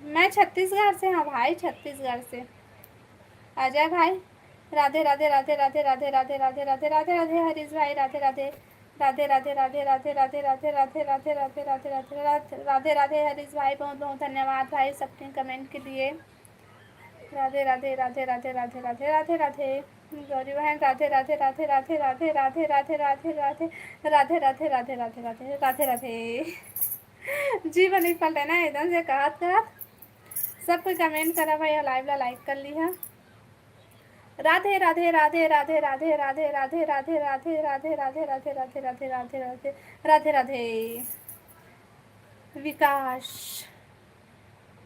मैं छत्तीसगढ़ से हूँ भाई, छत्तीसगढ़ से। अजय भाई, राधे राधे, राधे राधे, राधे राधे, राधे राधे, राधे राधे हरीश भाई, राधे राधे। राधे राधे, राधे राधे, राधे राधे, राधे राधे, राधे राधे, राधे राधे, राधे राधे हरीश भाई, बहुत बहुत धन्यवाद भाई सबके कमेंट के लिए। राधे राधे, राधे राधे, राधे राधे, राधे राधे। गौरी बहन, राधे राधे, राधे राधे, राधे राधे, राधे राधे, राधे राधे, राधे राधे, राधे राधे। जी बनी पलटे ना एकदम से कहत कहत। सब कोई कमेंट करा भाई, लाइव ला लाइक कर लिहा। राधे राधे, राधे राधे, राधे राधे, राधे राधे, राधे राधे, राधे राधे, राधे राधे, राधे राधे, राधे राधे। विकास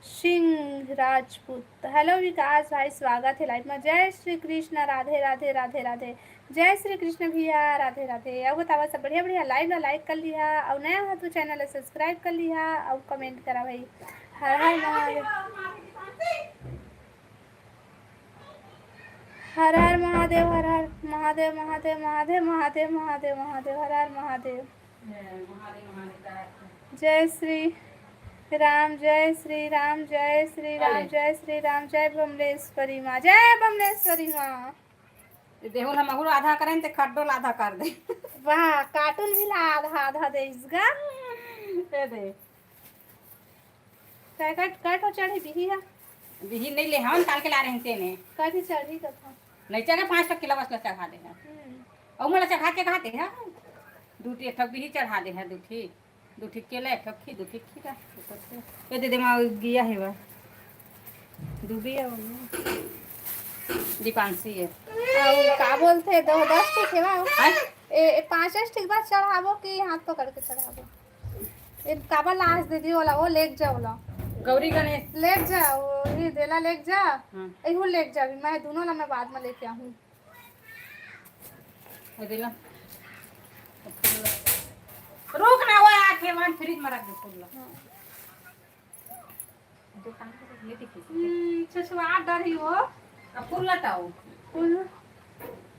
सिंह राजपूत, हेलो विकास भाई, स्वागत है लाइव में। जय श्री कृष्ण, राधे राधे, राधे राधे। जय श्री कृष्ण भैया, राधे राधे। अब बतावा सब बढ़िया बढ़िया, लाइव ला लाइक कर लिहा, और नया हो तो चैनल ला सब्सक्राइब कर लिहा, और कमेंट करा भाई। हर हर महादेव। हर हर महादेव, हर हर महादेव, महादेव, महादेव, महादेव, महादेव, महादेव, हर हर महादेव। जय श्री राम, जय श्री राम, जय श्री राम, जय श्री राम, जय बमलेश्वरी माँ, जय बमलेश्वरी माँ। ये देहू ला महू ला आधा करें ते खड्डो ला आधा कर दे। वाह, कार्टून भी ला आधा आधा दे इसका। ये दे। पैकेट कट हो चढ़ी बिही है। बिही नहीं ले हवन, काल के ला रहे तेने। कभी चढ़ी कथा। नहीं चढ़े, पाँच टक किलो बस ला चढ़ा दे है। हम्म। और मोला चढ़ा के कहा दे है। दू ठी, एक ठक बिही चढ़ा दे है, दू ठी। दू ठी केला, एक ठक खी, दू ठी खीरा। ये दे दे माँ, गिया है वा। दू बिया हो गया। दीपांशी है। और का बोलते हैं, दो दस ठक है वा। हैं? ए, ए, पाँच ठक बाद चढ़ाबो कि हाथ पकड़ के चढ़ाबो? ए, काबर लाज दे दी ओला, वो लेके जा ओला। गौरी गणेश। लेके जा, वो ही देला लेके जा। हाँ। ए, वो लेके जा, मैं दोनों ला मैं बाद में लेके आहूँ। ये देला। रुक ना, वो आके वहाँ फ्रिज में रख दे फूल ला। हाँ। हम्म, छुछुआ डर ही वो। अब फूल लटाओ। फूल।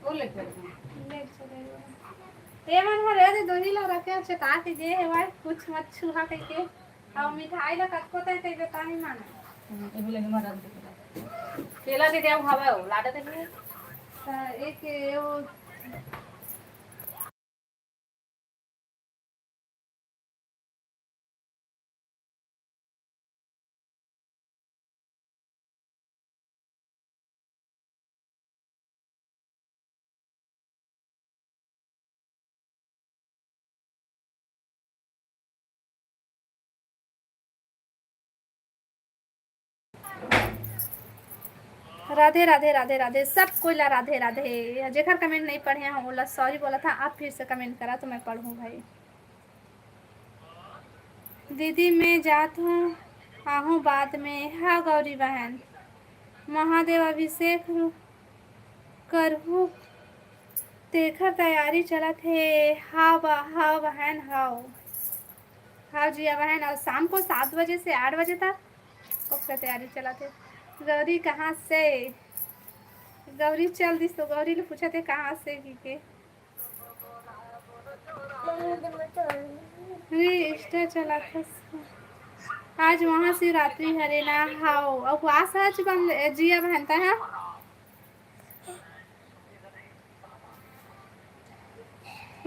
वो लेके आओ। ले चले वो। ये मन हरे दे दोही ला रखे, चेता के जे हे भाई, कुछ मत छुहा कह के। अब मिठाई ला कतको तय कह देता ही माना। हम्म, ये भी लगे मदद दे। केला दे दे, हवा हो, लाडा दे दे। त एक ये वो राधे, राधे, राधे, राधे, सब कोई ला राधे, राधे। जेकर comment नहीं पढ़े हूँ, ओला sorry बोला था, आप फिर से comment करा तो मैं पढ़ूँ भाई। दीदी, मैं जात हूँ, आहूँ बाद में। हाँ गौरी बहन, महादेव अभिषेक करहूँ, तेखर तैयारी चलत हे। हाँ बा-, हाँ बहन, हाँ। हाँ जिया बहन, और शाम को सात बजे से आठ बजे तक ओकर तैयारी चलत हे। गौरी कहाँ से? गौरी चल दिस तो गौरी ले पूछत हे कहाँ से की के। रे, Insta चलाथस। आज महाशिवरात्रि हरे ना, हाओ। अउ उपवास है आज बन-, ए, जिया बहन, तै हा?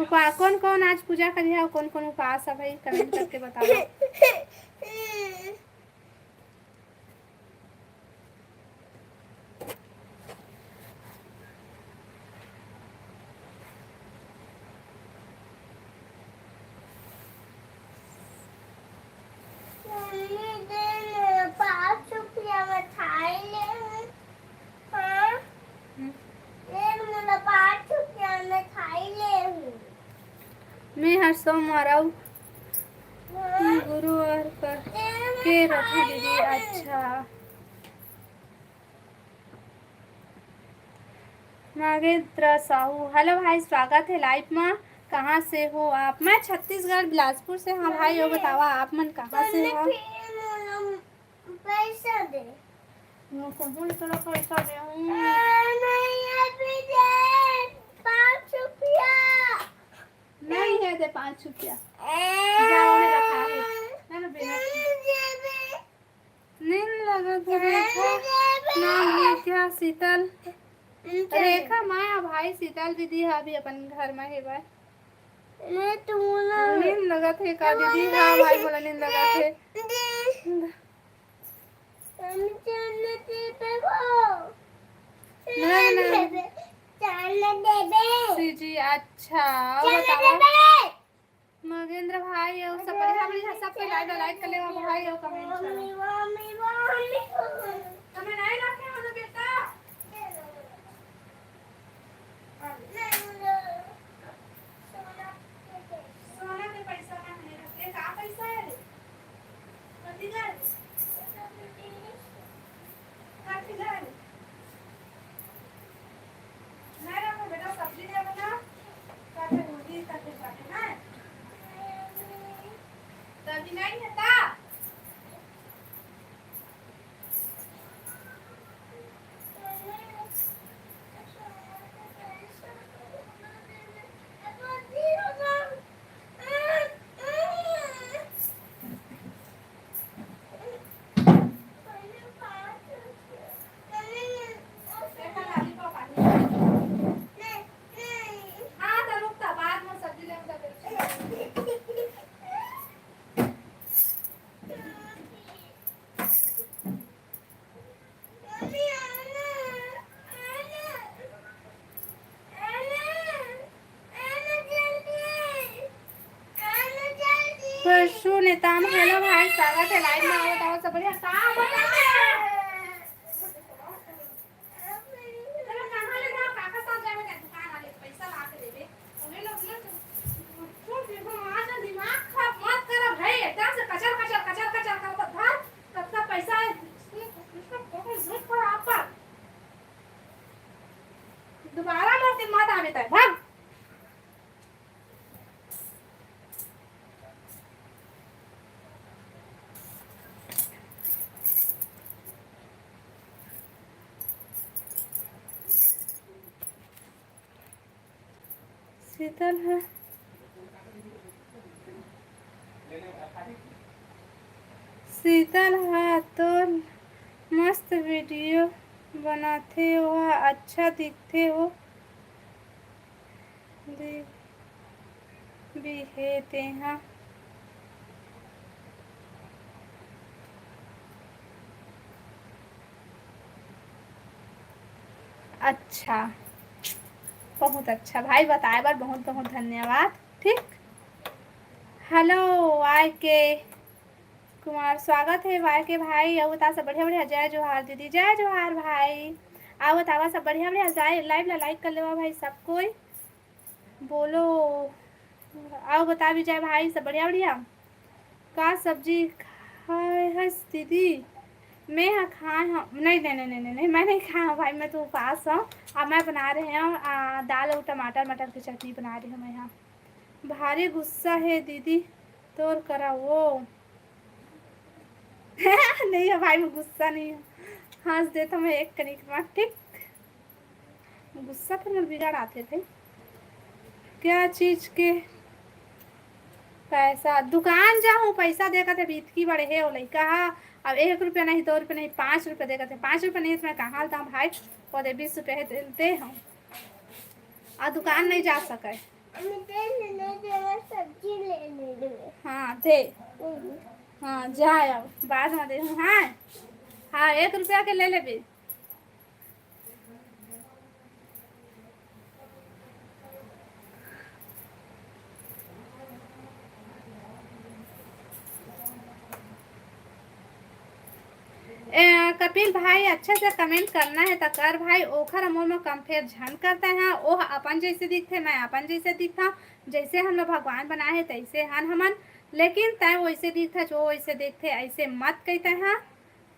उपा-, कौन कौन आज पूजा करिहा, कौन कौन उपवास है भाई, comment करके बताओ। मम्मी दे ना, पाँच रुपया में खाई ले हूँ। हाँ? हम्म। दे ना, पाँच रुपया में खाई ले हूँ। मैं हर सोमवार अउ हाँ? गुरुवार कर दे ना, के रखी खाई दीदी। ले हूँ। अच्छा। नागेंद्र साहू, hello भाई, स्वागत है live में। कहाँ से हो आप? मैं छत्तीसगढ़ बिलासपुर से। हाँ भाई, वो बतावा, आप मन कहाँ से हो? पैसा दे। मैं कहूँ इतना पैसा दे हूँ। नहीं, अभी दे, पाँच रुपया। नहीं है दे पाँच रुपया। जाओ, मेरा खा ले। ना, ना, बेटा। नींद लगत हे, रेखा। नाम हे क्या? शीतल। रेखा माया भाई, शीतल दीदी हा अभी अपन घर में हे भाई। नींद लगत हे का दीदी? हाँ भाई, बोला नींद लगत हे। नहीं, नहीं। सीजी, अच्छा, और बतावा। मगेंद्र भाई, अउ सब बढ़िया, बढ़िया, सब कोई like, like कर लेवा भाई, अउ comment करो। Comment नहीं रखे हो ना बेटा। सोना के पैसा का नहीं रखे, का पैसा है रे? कथी का रे? कथी का रे? नहीं रखो बेटा, सब्जी ले बना। काटे रोटी, काटे काटे ना। सब्जी नहीं है ता? परसों नेताम, hello भाई, स्वागत है live में। आओ, बताओ सब बढ़िया, का बताओ? चलो, कहाँ ले जाओ, काका साथ जावे का दुकान वाले पैसा ला के देवे। अरे लोग ना, छोड़ दे, हम आज दिमाग खराब मत करो भाई, एकदम से कचर, कचर, कचर, कचर करके धर, तब तक पैसा है, इसको, इसको फोकस मत करो आप पर। दोबारा मोर दिमाग आवे तय, भाग। शीतल ह, शीतल ह तो मस्त video बनाथे, ओहा अच्छा दिखथे ओ। दे बिहे तेहा। अच्छा, बहुत अच्छा भाई, बताए बर बहुत बहुत धन्यवाद। ठीक, हेलो आय के कुमार, स्वागत हे वाय के भाई। अउ बता सब बढ़िया बढ़िया। जय जोहार दीदी, जय जोहार भाई। अउ बतावा सब बढ़िया बढ़िया। लाइव ला लाइक कर लेवा भाई सब कोई। बोलो, अउ बता विजय भाई सब बढ़िया बढ़िया। का सब्जी खाए हस दीदी? मैं हा खाए हूँ, नहीं नहीं नहीं नहीं नहीं, मैं नहीं खाए हूँ भाई, मैं तो उपास हूँ। अब मैं बना रहे हूँ आ, दाल और टमाटर मटर की चटनी बना रही हूँ मैं यहाँ। भारी गुस्सा है दीदी तोर करा वो। नहीं है भाई, मैं गुस्सा नहीं हूँ, हंस देता मैं एक कनिक मा, ठीक। गुस्सा तो मोर बिगड़ आथे भाई। क्या चीज के पैसा? दुकान जाहूँ, पैसा देखत हे, इतकी बड़े हे ओ लइका हा। अब एक रुपया नहीं, दो रुपया नहीं, पाँच रुपया देखत हे। पाँच रुपया नहीं तो मैं कहाँ लेता हूँ भाई? पौधे बीस रुपया है, दे, दे हूँ। आ दुकान नहीं जा सके। मम्मी, दे ले, ले, दे, मैं सब्जी ले ले लूँ। हाँ, दे। हम्म। हाँ, जा अब, बाद में दे। हाँ, हाँ, एक रुपया के ले लेबे। ए, कपिल भाई, अच्छे से कमेंट करना है त कर भाई, ओखर मोर में कंपेयर झन करता है। ओह अपन जैसे दिखथे, मैं अपन जैसे दिखता, जैसे हम लोग भगवान बनाए हैं तैसे हन हमन, लेकिन तय वैसे दिखता, जो वैसे देखते, ऐसे मत कहते हैं।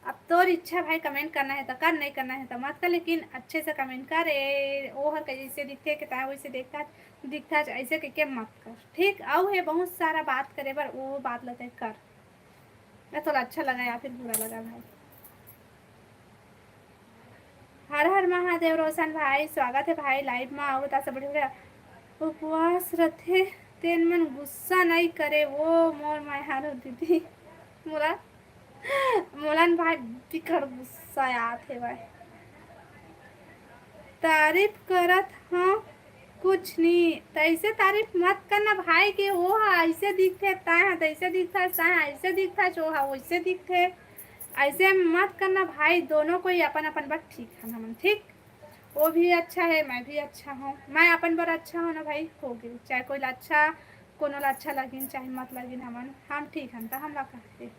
अब तोर इच्छा भाई, कमेंट करना है त कर, नहीं करना है त मत कर, लेकिन अच्छे से कमेंट कर। ए, ओहर जैसे दिखथे कि तय वैसे देखता, दिखता, ऐसे कह के मत कर, ठीक। अउ है बहुत सारा बात करे बर, वो बात ल तय कर। मैं तोला अच्छा लगा या फिर बुरा लगा भाई। हर हर महादेव रोशन भाई, स्वागत है भाई लाइव में। अउ बता सब बढ़िया। उपवास रथे तेन मन गुस्सा नहीं करे वो मोर मायारू दीदी। मोला, मोला न भाई बिकट गुस्सा आत हे भाई। तारीफ करत हूँ कुछ नहीं, तैसे तारीफ मत करना भाई कि वो ह ऐसे दिखथे, तय ह तैसे दिखथस, तय ह ऐसे दिखथस, वो ह वैसे दिखथे। ऐसे मत करना भाई, दोनों कोई अपन अपन बर ठीक हन हमन, ठीक। वो भी अच्छा है, मैं भी अच्छा हूँ, मैं अपन बर अच्छा हूँ ना भाई, हो गए। चाहे कोई ला अच्छा, कोनो ला अच्छा लगिन, चाहे मत लगिन, हमन, हम ठीक हन, त हमला कहते।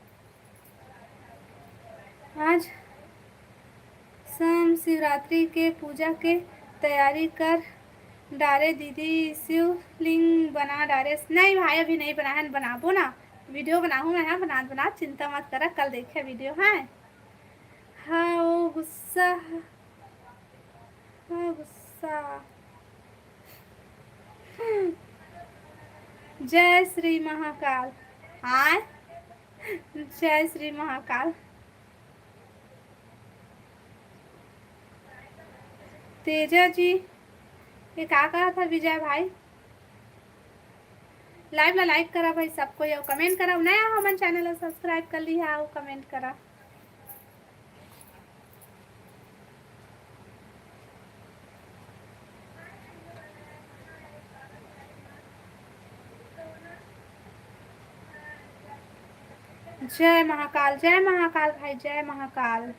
आज शाम शिवरात्रि के पूजा के तैयारी कर डारे दीदी, शिवलिंग बना डारे। नहीं भाई, अभी नहीं बनाए हन, बनाबो ना, वीडियो बनाहूँ मैं, हाँ, बनात बनात, चिंता मत करा, कल देखे वीडियो, हाँ। हाँ, वो गुस्सा, हाँ, गुस्सा। जय श्री महाकाल। हाँ, जय श्री महाकाल। तेजा जी, ये का कहा था विजय भाई? लाइव ला लाइक करा भाई सब कोई, अउ कमेंट करा। नया हो हमन चैनल ला सब्सक्राइब कर लिहा, अउ कमेंट करा। जय महाकाल, जय महाकाल भाई, जय महाकाल।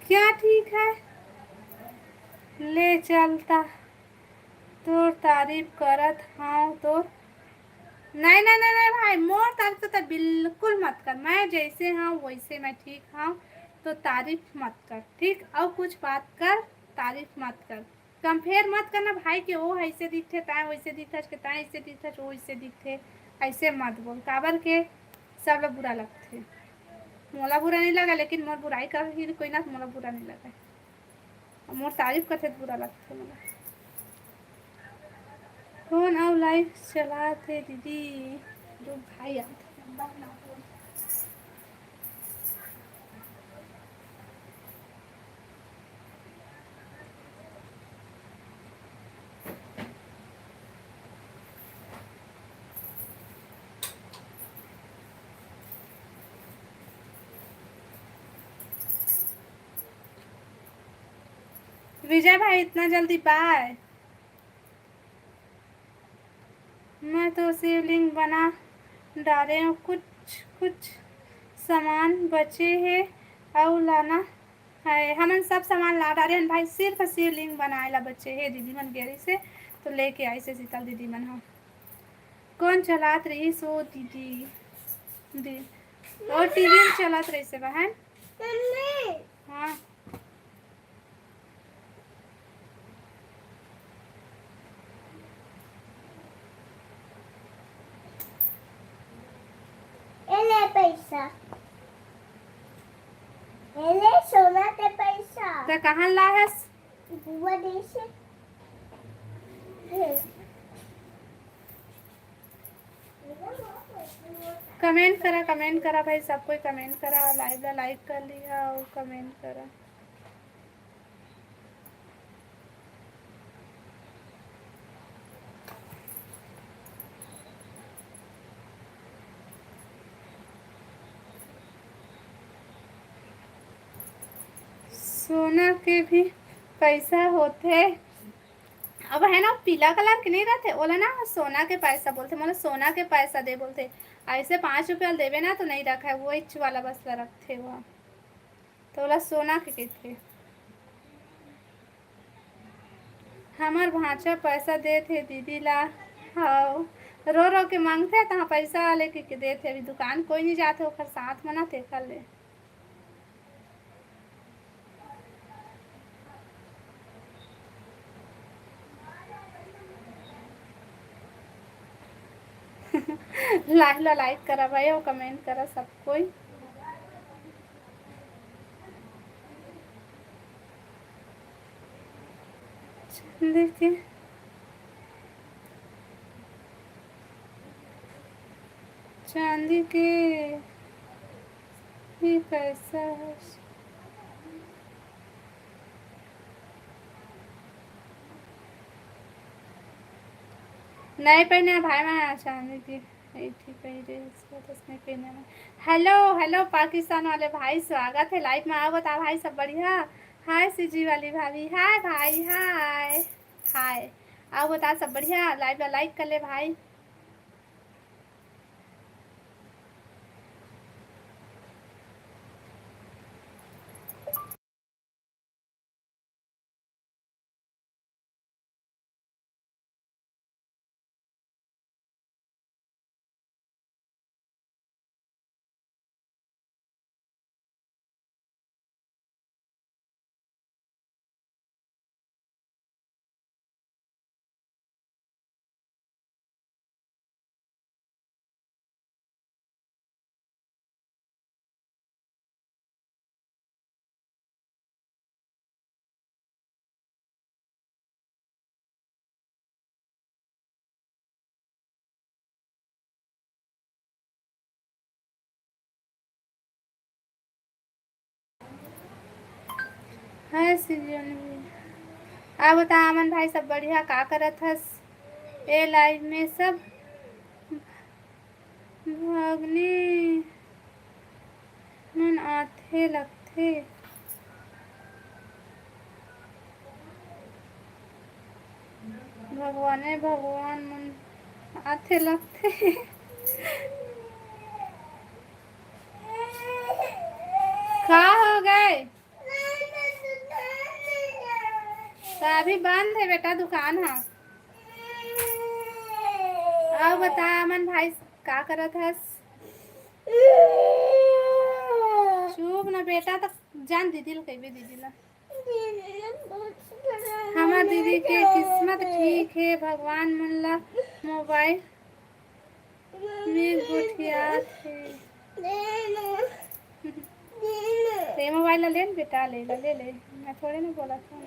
क्या ठीक है, ले चलता, तोर तारीफ करत हूँ तो। नहीं, नहीं, नहीं, नहीं भाई, मोर तारीफ तो, तो बिल्कुल मत कर। मैं जैसे हूँ वैसे मैं ठीक हूँ, तो तारीफ मत कर, ठीक। अउ कुछ बात कर, तारीफ मत कर। कंपेयर मत करना भाई कि वो ऐसे दिखथे, तैं वैसे दिखथस, कि तैं ऐसे दिखथस, वो ऐसे दिखथे। ऐसे मत बोल, काबर के सब ला बुरा लगथे। मोला बुरा नहीं लगा, लेकिन मोर बुराई करही कोई ना, तो मोला बुरा नहीं लगा। मोर तारीफ करथे त बुरा लगथे मोला। फोन अउ लाइव चलाथे दीदी। रुक भाई, आथे। विजय भाई, इतना जल्दी बाय? मैं तो शिवलिंग बना डारे हूँ, कुछ कुछ सामान बचे हे, अउ लाना है। हमन सब सामान ला डारे हन भाई, सिर्फ शिवलिंग बनाए ला बचे हे। दीदी मन गेरी से तो लेके आई से शीतल दीदी मन ह। कौन चलात रही सो दीदी? दी, और टीवी में चलत रही से बहन। हाँ। ए ले पैसा। ए ले सोना के पैसा। त कहाँ ला हस? बुआ दे से। कमेंट करा, कमेंट करा भाई, सब कोई कमेंट करा, लाइव ला लाइक कर लिहा अउ कमेंट करा। सोना के भी पैसा होथे। अब है ना, पीला कलर के नहीं रहते, ओला ना सोना के पैसा बोलते, मोला सोना के पैसा दे बोलते। ऐसे पाँच रुपया देवे ना तो नहीं रखे, वो इच वाला बस ला रखते वो। तो ओला सोना के कहिथे। हमर भांचा पैसा देत हे दीदी ला। हव, रो रो के मांगथे, तहाँ पैसा लेके के देत हे। अभी दुकान कोई नहीं जाथे ओकर साथ में ना, तेकर ले। लाइव ला लाइक करा भाई, अउ कमेंट करा सब कोई। चांदी के, चांदी के ही पैसा है। नहीं पहने हैं भाई, मैं चांदी की। नहीं ठीक है रे, इसको तो नहीं पहने हैं। हेलो, हेलो पाकिस्तान वाले भाई, स्वागत है लाइव में। आओ बता भाई, सब बढ़िया? हाय सीजी वाली भाभी, हाय भाई, हाय। हाय, आओ बता, सब बढ़िया? लाइव ला लाइक कर ले भाई। हाय सीजी वाली भाभी। आ बता अमन भाई, सब बढ़िया? का करत हस ए लाइव में सब? भगनी मन आथे लगथे। भगवाने भगवान मन आथे लगथे। का हो गए? त अभी बंद है बेटा दुकान ह। अउ बता अमन भाई, का करत हस? चुप ना बेटा, त जान दीदी ल कहिबे, दीदी ल। हमर दीदी के किस्मत ठीक हे, भगवान मन ला मोबाइल में गोठियात हे। ते मोबाइल ला ले न बेटा, ले ला, ले ले। मैं थोड़े ना बोला था।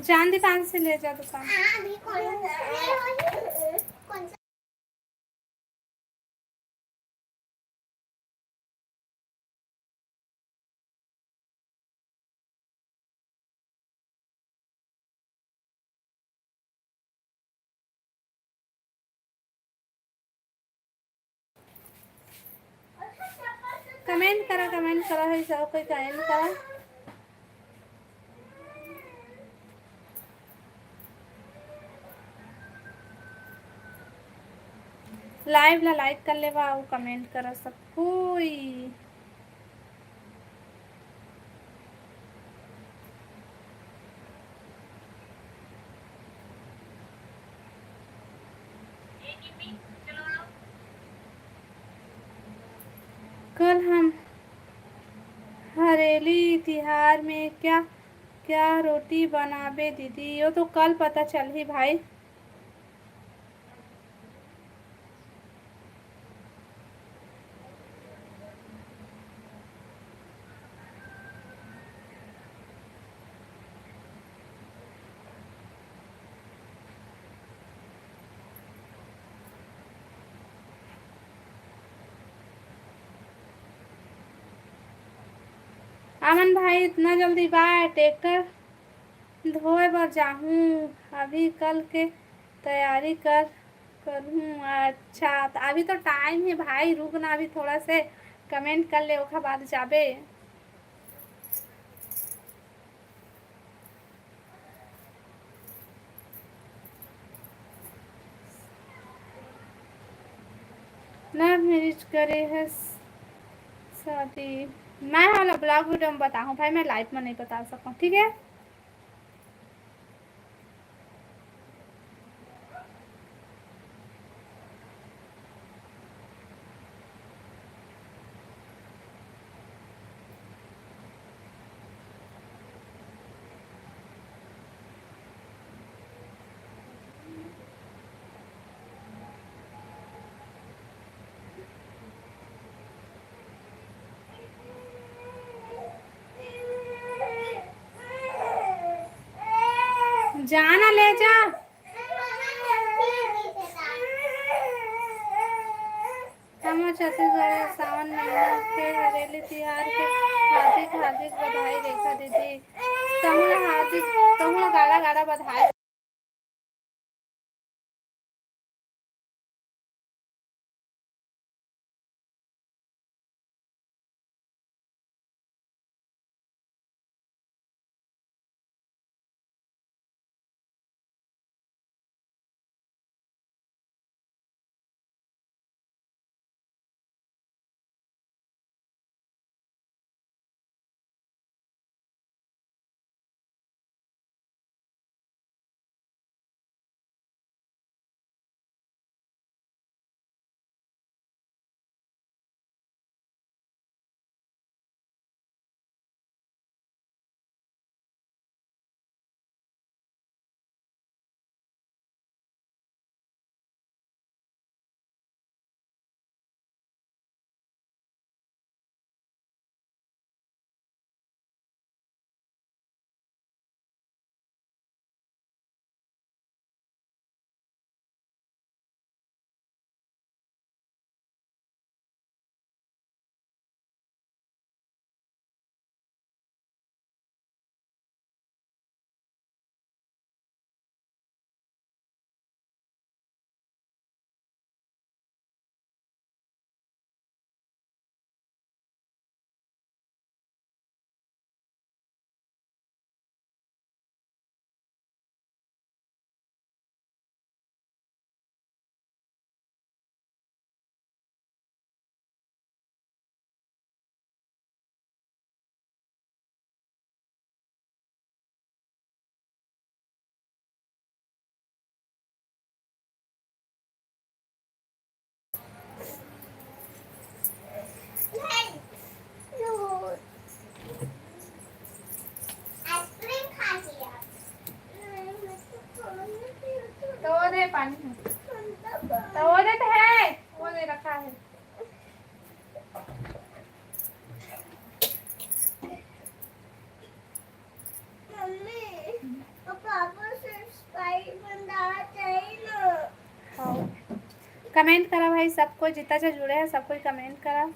चांदी पान से ले जा दुकान। कमेंट करा, कमेंट करा है, सब कोई कमेंट करा। लाइव ला लाइक कर लेवा अउ कमेंट करा सब कोई। कल हम हरेली तिहार में क्या क्या रोटी बनाबे दीदी? यो तो कल पता चलही भाई। अमन भाई, इतना जल्दी बाय? ट्रैक्टर धोए बर जाहूं, अभी कल के तैयारी कर, करहूं। अच्छा, त अभी तो टाइम हे भाई, रुक ना, अभी थोड़ा से कमेंट कर ले, ओखर बाद जाबे। लव मैरिज करे हस शादी? मैं वाला ब्लॉग वीडियो में बताहूँ भाई, मैं लाइव में नहीं बता सकूँ, ठीक है? जाना ले जा। हमर छत्तीसगढ़ में सावन महीना के हरेली तिहार के हार्दिक, हार्दिक बधाई रेखा दीदी। तहूँ ला हार्दिक, तहूँ ला गाड़ा, गाड़ा बधाई। तो वो दे पानी है। तो वो दे तो है, वो दे रखा है। मम्मी, पापा से Sprite मंगाना चाहिए ना। हाँ। कमेंट करा भाई, सब कोई जितना जो जुड़े हैं, सब कोई कमेंट करा।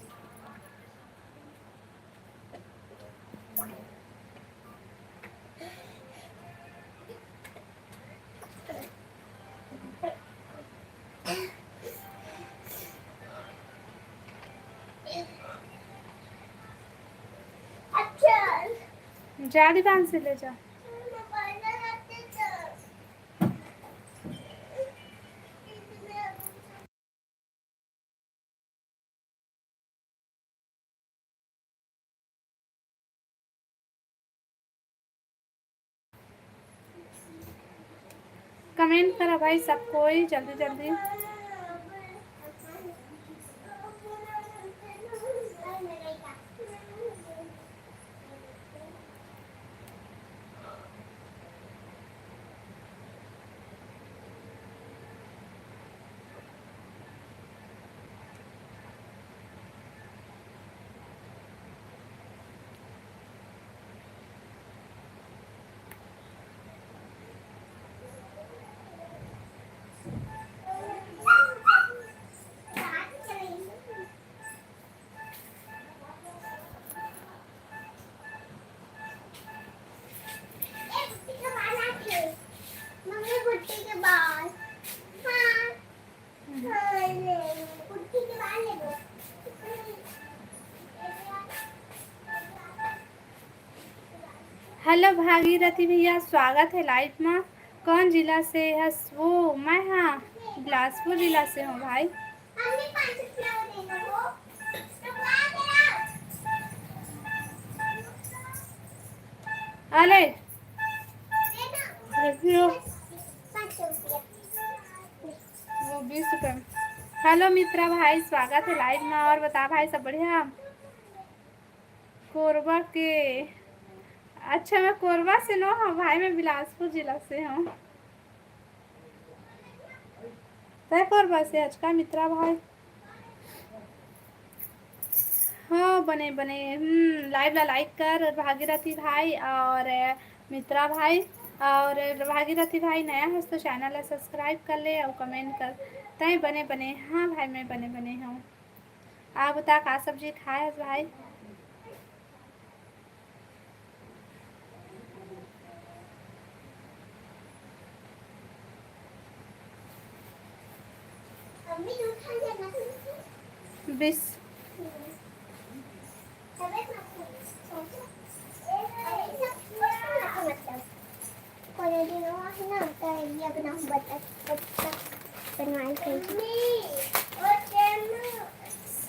जा दीवान से ले जा। कमेंट करा भाई सब कोई जल्दी जल्दी। हेलो भागीरथी भैया, स्वागत है लाइव में। कौन जिला से हस? वो मैं, हाँ, बिलासपुर जिला से हूँ भाई। अले, वो बीस रुपये। हेलो मित्रा भाई, स्वागत है लाइव में। और बता भाई, सब बढ़िया? कोरबा के? अच्छा, मैं कोरबा से नो हूँ भाई, मैं बिलासपुर जिला से हूँ। तय कोरबा से हच का मित्रा भाई? हाँ, बने बने। हम्म, लाइव ला लाइक कर, और भागीरथी भाई और, अ, मित्रा भाई और भागीरथी भाई नया हस तो चैनल ला सब्सक्राइब कर ले और कमेंट कर। तय बने बने। हाँ भाई, मैं बने बने हूँ। आप बता, का सब्जी खाए हस भाई? बीस।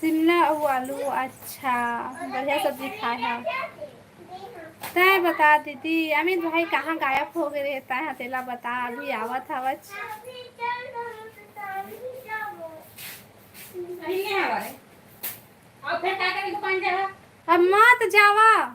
शिमला अउ आलू, अच्छा, बढ़िया सब्जी खाए हा। तैं बता दीदी, अमित भाई कहाँ गायब हो गए रहे, तैं हा तेला बता, अभी आवत हवच। अब मत जावा।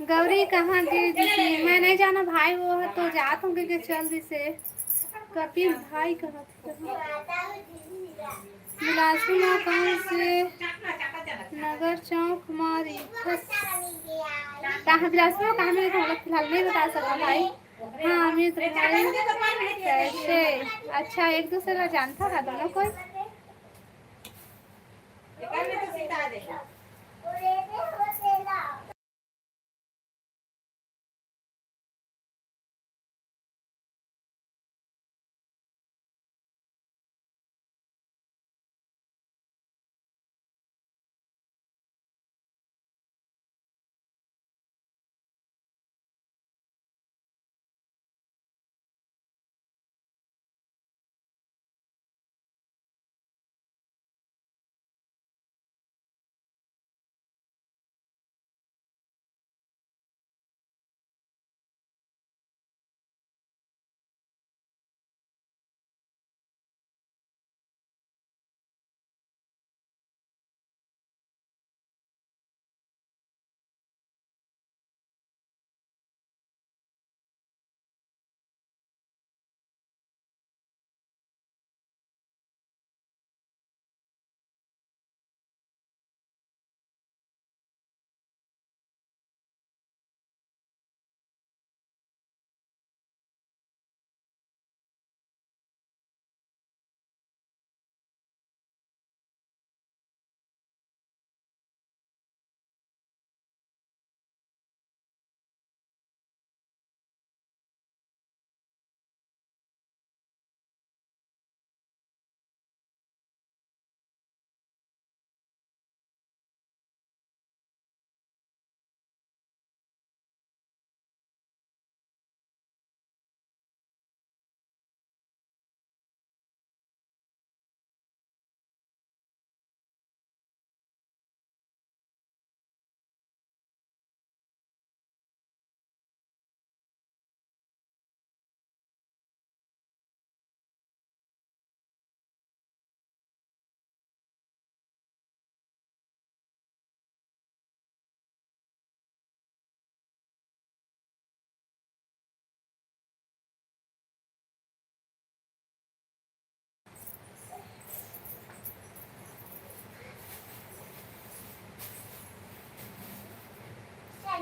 गौरी कहाँ गे दिस? मैं नहीं जाना भाई, वो ह तो जात होंगे के चल दिसे। कपिल भाई कहत, बिलासपुर में कौन से नगर चौक मारी? कहाँ बिलासपुर में कहाँ मिले थे, हम लोग फिलहाल नहीं बता सका भाई। हाँ, अमित भाई कैसे? अच्छा, एक दूसरे ला जानता था दोनों कोई।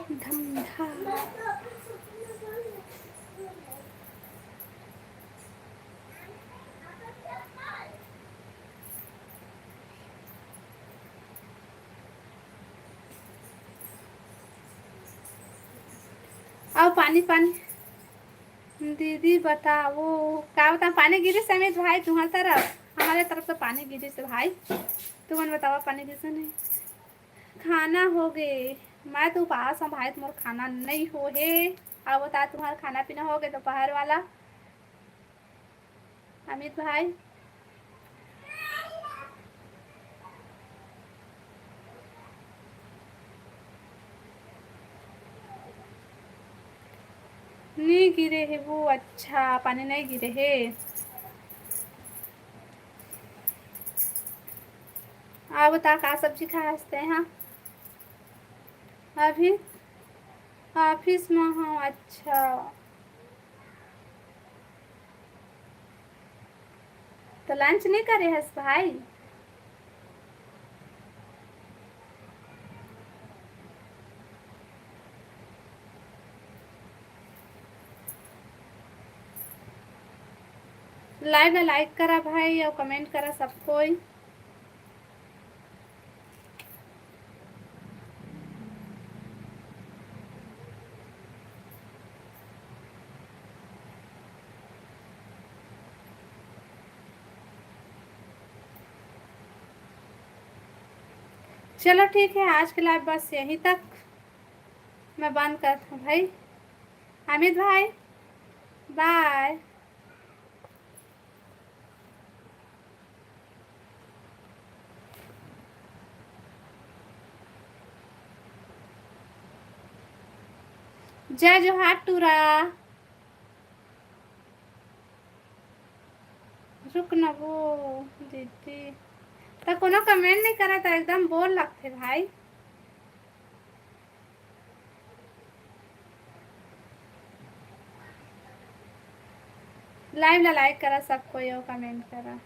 धमधा। अउ पानी पानी। दीदी बताओ, का बता, पानी गिरिस अमित भाई तुम्हारे तरफ? हमारे तरफ तो पानी गिरिस भाई। तुमन बतावा, पानी गिरिस नहीं? खाना हो गे। मैं तो उपास हूँ भाई, तुम्हार खाना नहीं हो हे। अब बता, तुम्हार खाना पीना हो गे दोपहर वाला? अमित भाई। नहीं गिरे हे वो। अच्छा, पानी नहीं गिरे हे। आप बता, का सब्जी खाए हस तेहा? अभी ऑफिस में हूँ। अच्छा, तो लंच नहीं करे हस भाई? लाइव ला लाइक करा भाई, और कमेंट करा सब कोई। चलो ठीक है, आज के लाइव बस यहीं तक, मैं बंद करता हूँ भाई। अमित भाई, बाय। जय जोहार टूरा। रुक न वो दीदी, त कोनो कमेंट नहीं करत, एकदम बोर लगथे भाई। Live ला like करा सब कोई, अउ comment करा।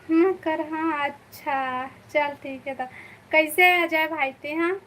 हाँ, कर, हाँ, अच्छा, चल ठीक है। तो कैसे अजय भाई ते, हाँ?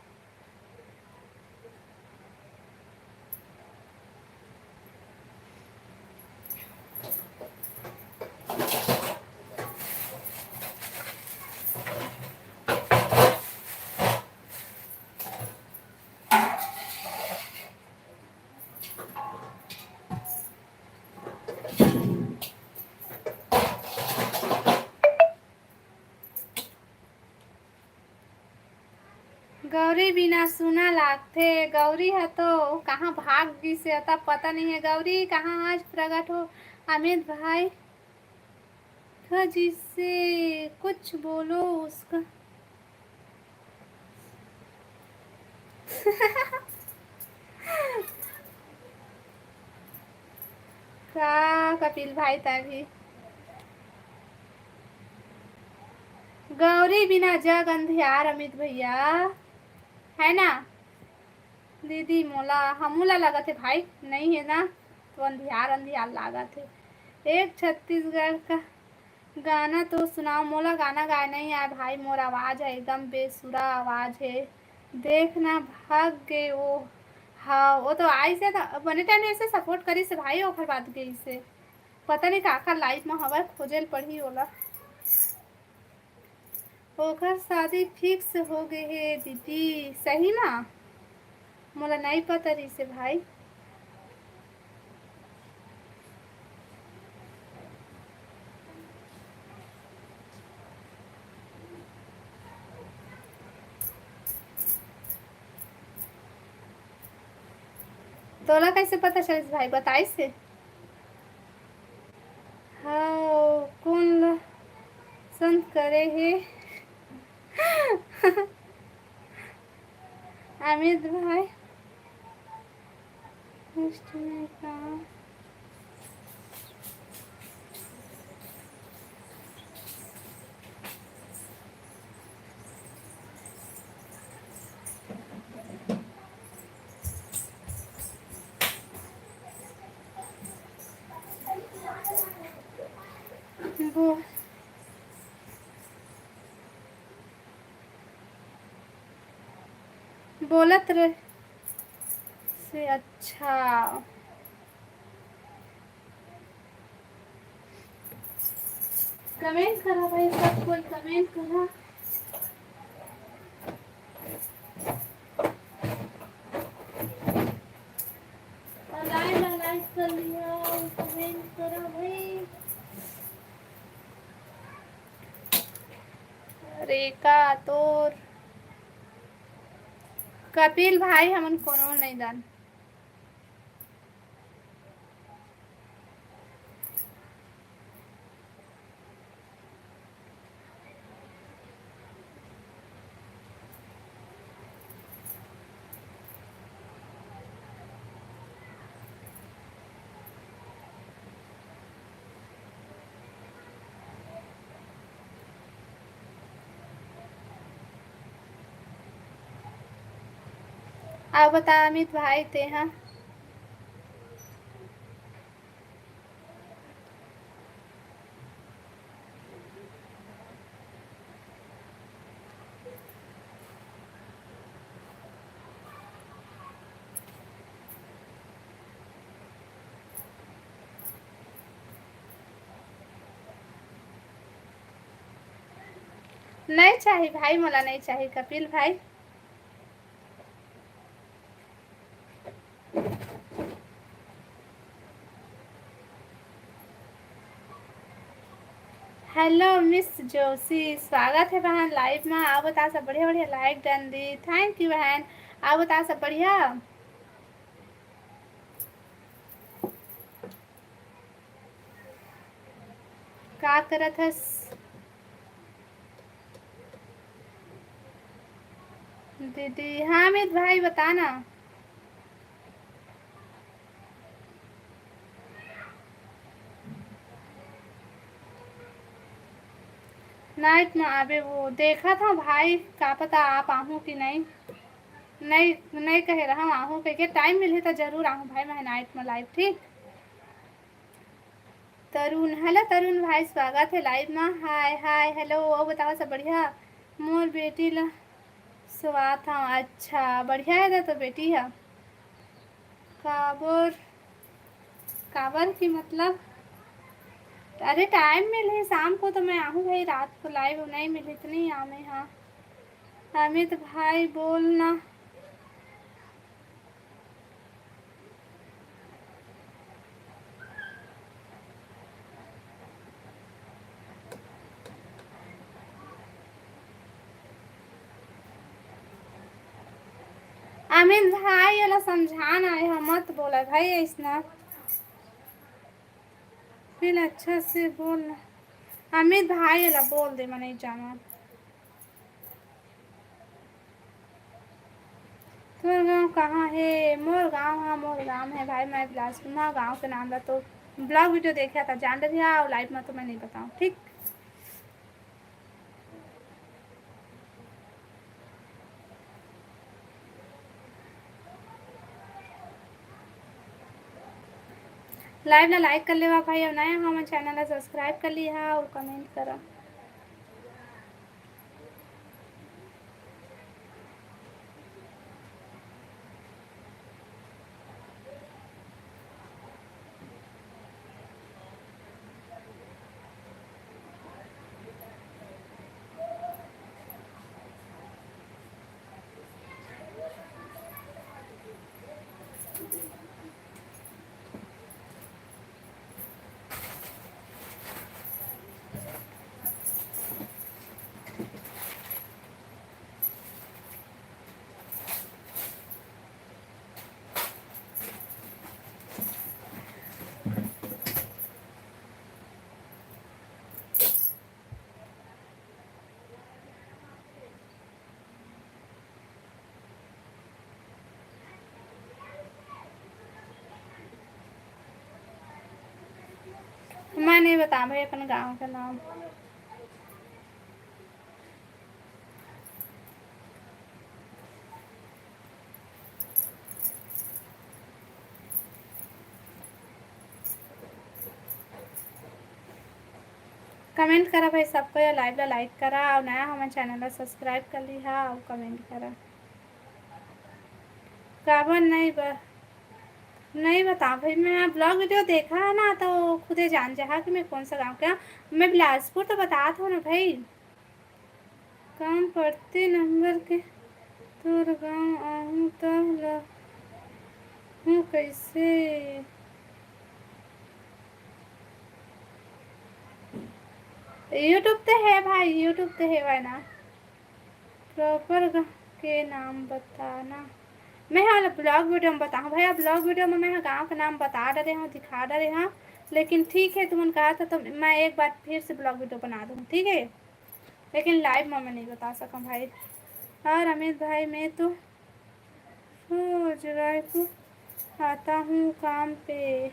गौरी बिना सुना लागथे। गौरी ह तो कहाँ भाग गिस हे, अता पता नहीं है। गौरी कहाँ आज प्रगट हो, अमित भाई? हाँ, जिससे कुछ बोलो उसका। का कपिल भाई, तभी गौरी बिना जग अंधियार, अमित भैया, है ना? दीदी, मोला, हमू ला लगत हे भाई, नहीं है ना, तो अंधियार अंधियार लागत हे। एक छत्तीसगढ़ का गाना तो सुनाओ। मोला गाना गाए नहीं आए भाई, मोर आवाज है एकदम बेसुरा आवाज है। देख ना, भाग गए वो। हाँ, वो तो आई से तो बने टाइम ऐसे support करी से भाई, ओखर बाद गई से। पता नहीं काकर live में हवा खोजे ल पड़ही ओला। ओकर शादी fix हो गए हे दीदी, सही मा? मोला नहीं पता रहिसे भाई। तोला कैसे पता चलिस भाई, बताइस हे? हाँ, कौन ला संत करे हे? अमित भाई, वो बोलत रहे से अच्छा। Comment करा भाई, सब कोई comment करा। और like, like कर लिया, comment करा भाई। रेखा तोर कपिल भाई, हमन कोनो नहीं दान। अउ बता अमित भाई, तेहा? नहीं चाही भाई, मोला नहीं चाही कपिल भाई। Hello Miss जोशी, स्वागत है बहन live में। अउ बता सब बढ़िया, बढ़िया like done di, thank you बहन। अउ बता सब बढ़िया। का करत हस दीदी? हाँ अमित भाई, बता ना। नाइट में आबे वो, देखत हंव भाई, का पता आप आहू कि नहीं। नहीं, नहीं कहे रहंव आहू कहिके, टाइम मिलही त जरूर आहू भाई, मैं नाइट में लाइव, ठीक। तरुण, हेलो तरुण भाई, स्वागत हे लाइव में। हाय, हाय, हेलो, अउ बताओ सब बढ़िया? मोर बेटी ला सुवात हंव। अच्छा, बढ़िया हे दा तो बेटी ह। काबर, काबर की मतलब, अरे टाइम मिलही शाम को तो मैं आहूँ भाई, रात को लाइव नहीं मिलही तो नहीं आमे। हाँ अमित भाई बोल ना। अमित भाई, एला समझाना हे, मत बोला भाई ऐसना। फिर अच्छा से बोल ना। अमित भाई, एला बोल दे, मैं नहीं जाना। तोर गाँव कहाँ हे? मोर गाँव हा, मोर गाँव हे भाई, मैं बिलासपुर मा। गाँव के नाम ला तो ब्लॉग वीडियो देखे त जान डरिहा, अउ लाइव मा तो मैं नहीं बताऊँ, ठीक। लाइव ला लाइक कर लेवा भाई, अउ नया हमर चैनल ला सब्सक्राइब कर लिहा अउ कमेंट करा। मैं नहीं बताऊँ भाई अपन गाँव का नाम। कमेंट करा भाई सबको, या लाइव ला लाइक करा, अउ नया हमर चैनल ला सब्सक्राइब कर लिहा, अउ कमेंट करा। काबर नहीं ब-, नहीं बता भाई, मैं ब्लॉग वीडियो देखा है ना, तो खुदे जान जाहा कि मैं कौन सा गाँव के हूँ। मैं बिलासपुर तो बतात हूँ ना भाई। काम पड़ते नंबर के तोर गाँव आहूँ त लहूँ कइसे? YouTube ते हे भाई, YouTube ते हेवय ना। प्रॉपर ग-, के नाम बताना। मैं हा ब्लॉग वीडियो में बताहूँ भाई, ब्लॉग वीडियो में मैं हा गाँव के नाम बता डरे हूँ, दिखा डरे हूँ, लेकिन ठीक है, तुमन कहा था तो मैं एक बार फिर से ब्लॉग वीडियो बना दूँ, ठीक है। लेकिन लाइव में मैं नहीं बता सकूँ भाई। और अमित भाई, मैं तो रोज रायपुर आता हूँ काम पे।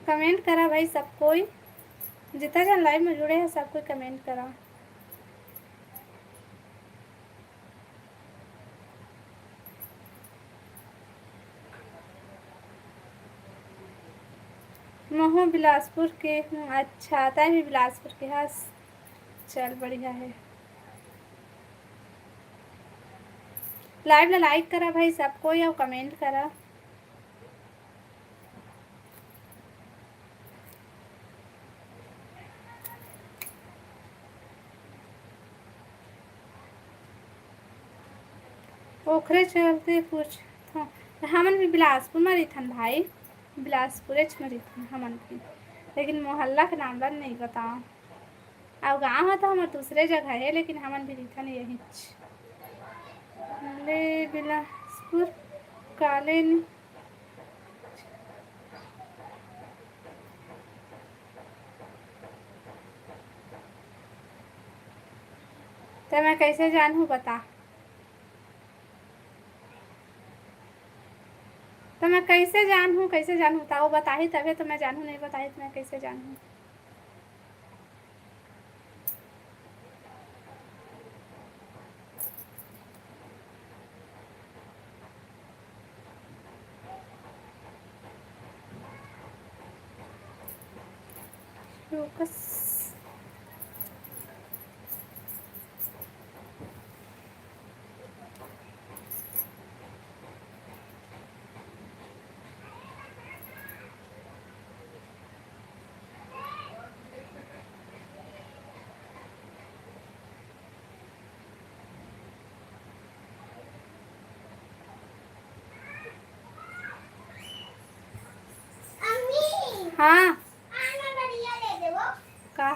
कमेंट करा भाई सब कोई, जितना जन लाइव में जुड़े हैं सब कोई कमेंट करा। महू बिलासपुर के हूँ। अच्छा, तै भी बिलासपुर के हस। चल, बढ़िया है। लाइव ला लाइक करा भाई सब कोई, अउ कमेंट करा। ओखरे चलते पूछथों। हमन भी बिलासपुर म रहिथन भाई, बिलासपुरेच म रहिथन हमन भी, लेकिन मोहल्ला के नाम ला नइ बताओं। अउ गाँव ह तो हमर दूसरे जगह हे, लेकिन हमन भी रहिथन यहीच। ले बिलासपुर काले नी त मैं कइसे जानहूँ, बता। तो मैं कैसे जानहूँ, कैसे जानहूँ? तो वो बताही तभे तो मैं जानहूँ, नहीं बताही तो मैं कैसे जानहूँ? Lucas. हाँ। का?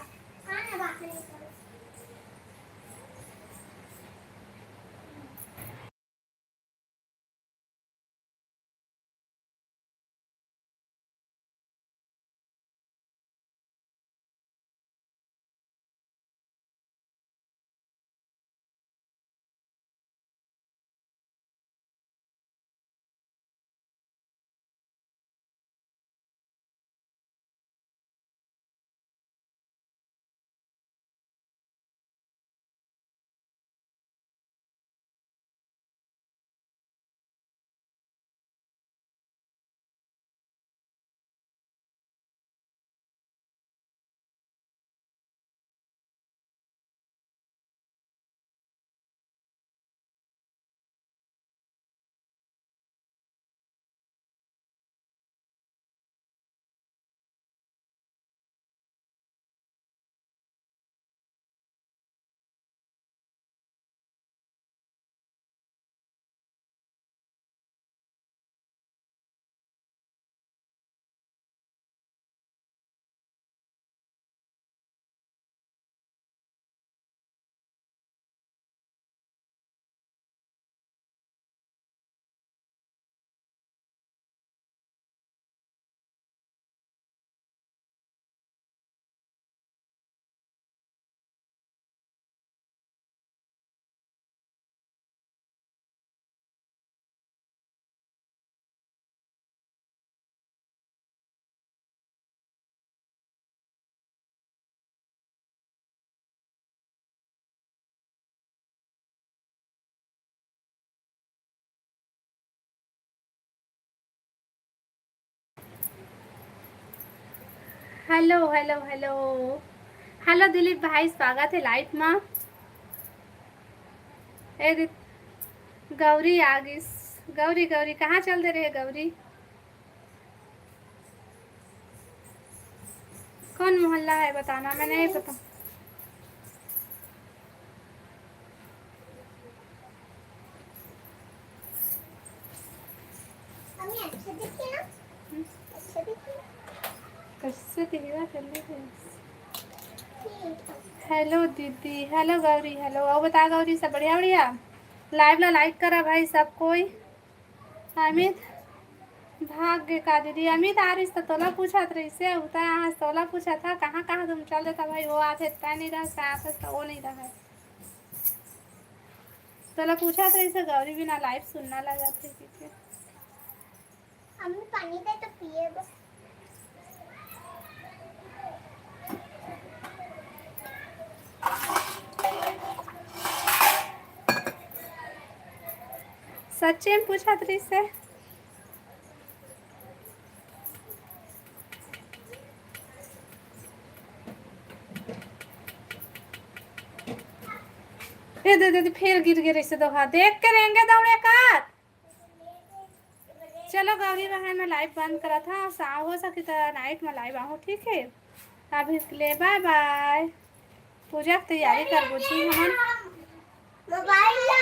Hello, hello, hello. Hello Dilip भाई, स्वागत हे लाइव मा। ए दीदी, गौरी आ गिस। गौरी, गौरी, कहाँ चल दे रहे गौरी? कौन मोहल्ला है बताना, मैं नहीं पता। मम्मी, अच्छा दिखे ना? हम्म। अच्छा दिखे ना? कैसे दिखेगा? जल्दी से। ठीक है। हेलो दीदी, हेलो गौरी, हेलो। और बता गौरी, सब बढ़िया, बढ़िया? लाइव ला लाइक करा भाई सब कोई। अमित भाग गे का दीदी? अमित आ रहिस त तोला पूछत रहिस हे, उता आज तोला पूछत हा, कहाँ कहाँ तुम चल देता भाई, वो आथे तै नहीं रह, तै आथे त वो नहीं रह। तोला पूछत रहिस हे, गौरी बिना लाइव सुन्ना लगत हे कहिके। अम्मी पानी दे तो पिए बस। सच्ची में पूछत रहिस हे। ए दे, दे, दे, फेर गिर गे रहिस हे दोहा। देख के रेंगे दौड़े का। चलो गौरी बहन, मैं लाइव बंद करत हा। सा-, हो सके तो नाइट में लाइव आहूँ, ठीक है? अभी के लिए बाय बाय। पूजा की तैयारी करबो जी हमन। मोबाइल ला।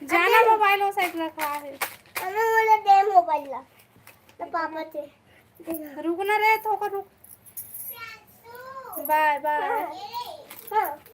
जाना अभी मोबाइल वो साइड रखा है। मम्मी बोले दे मोबाइल ला। तो पापा से। रुक ना रे, थोड़ा रुक। बाय बाय। हाँ।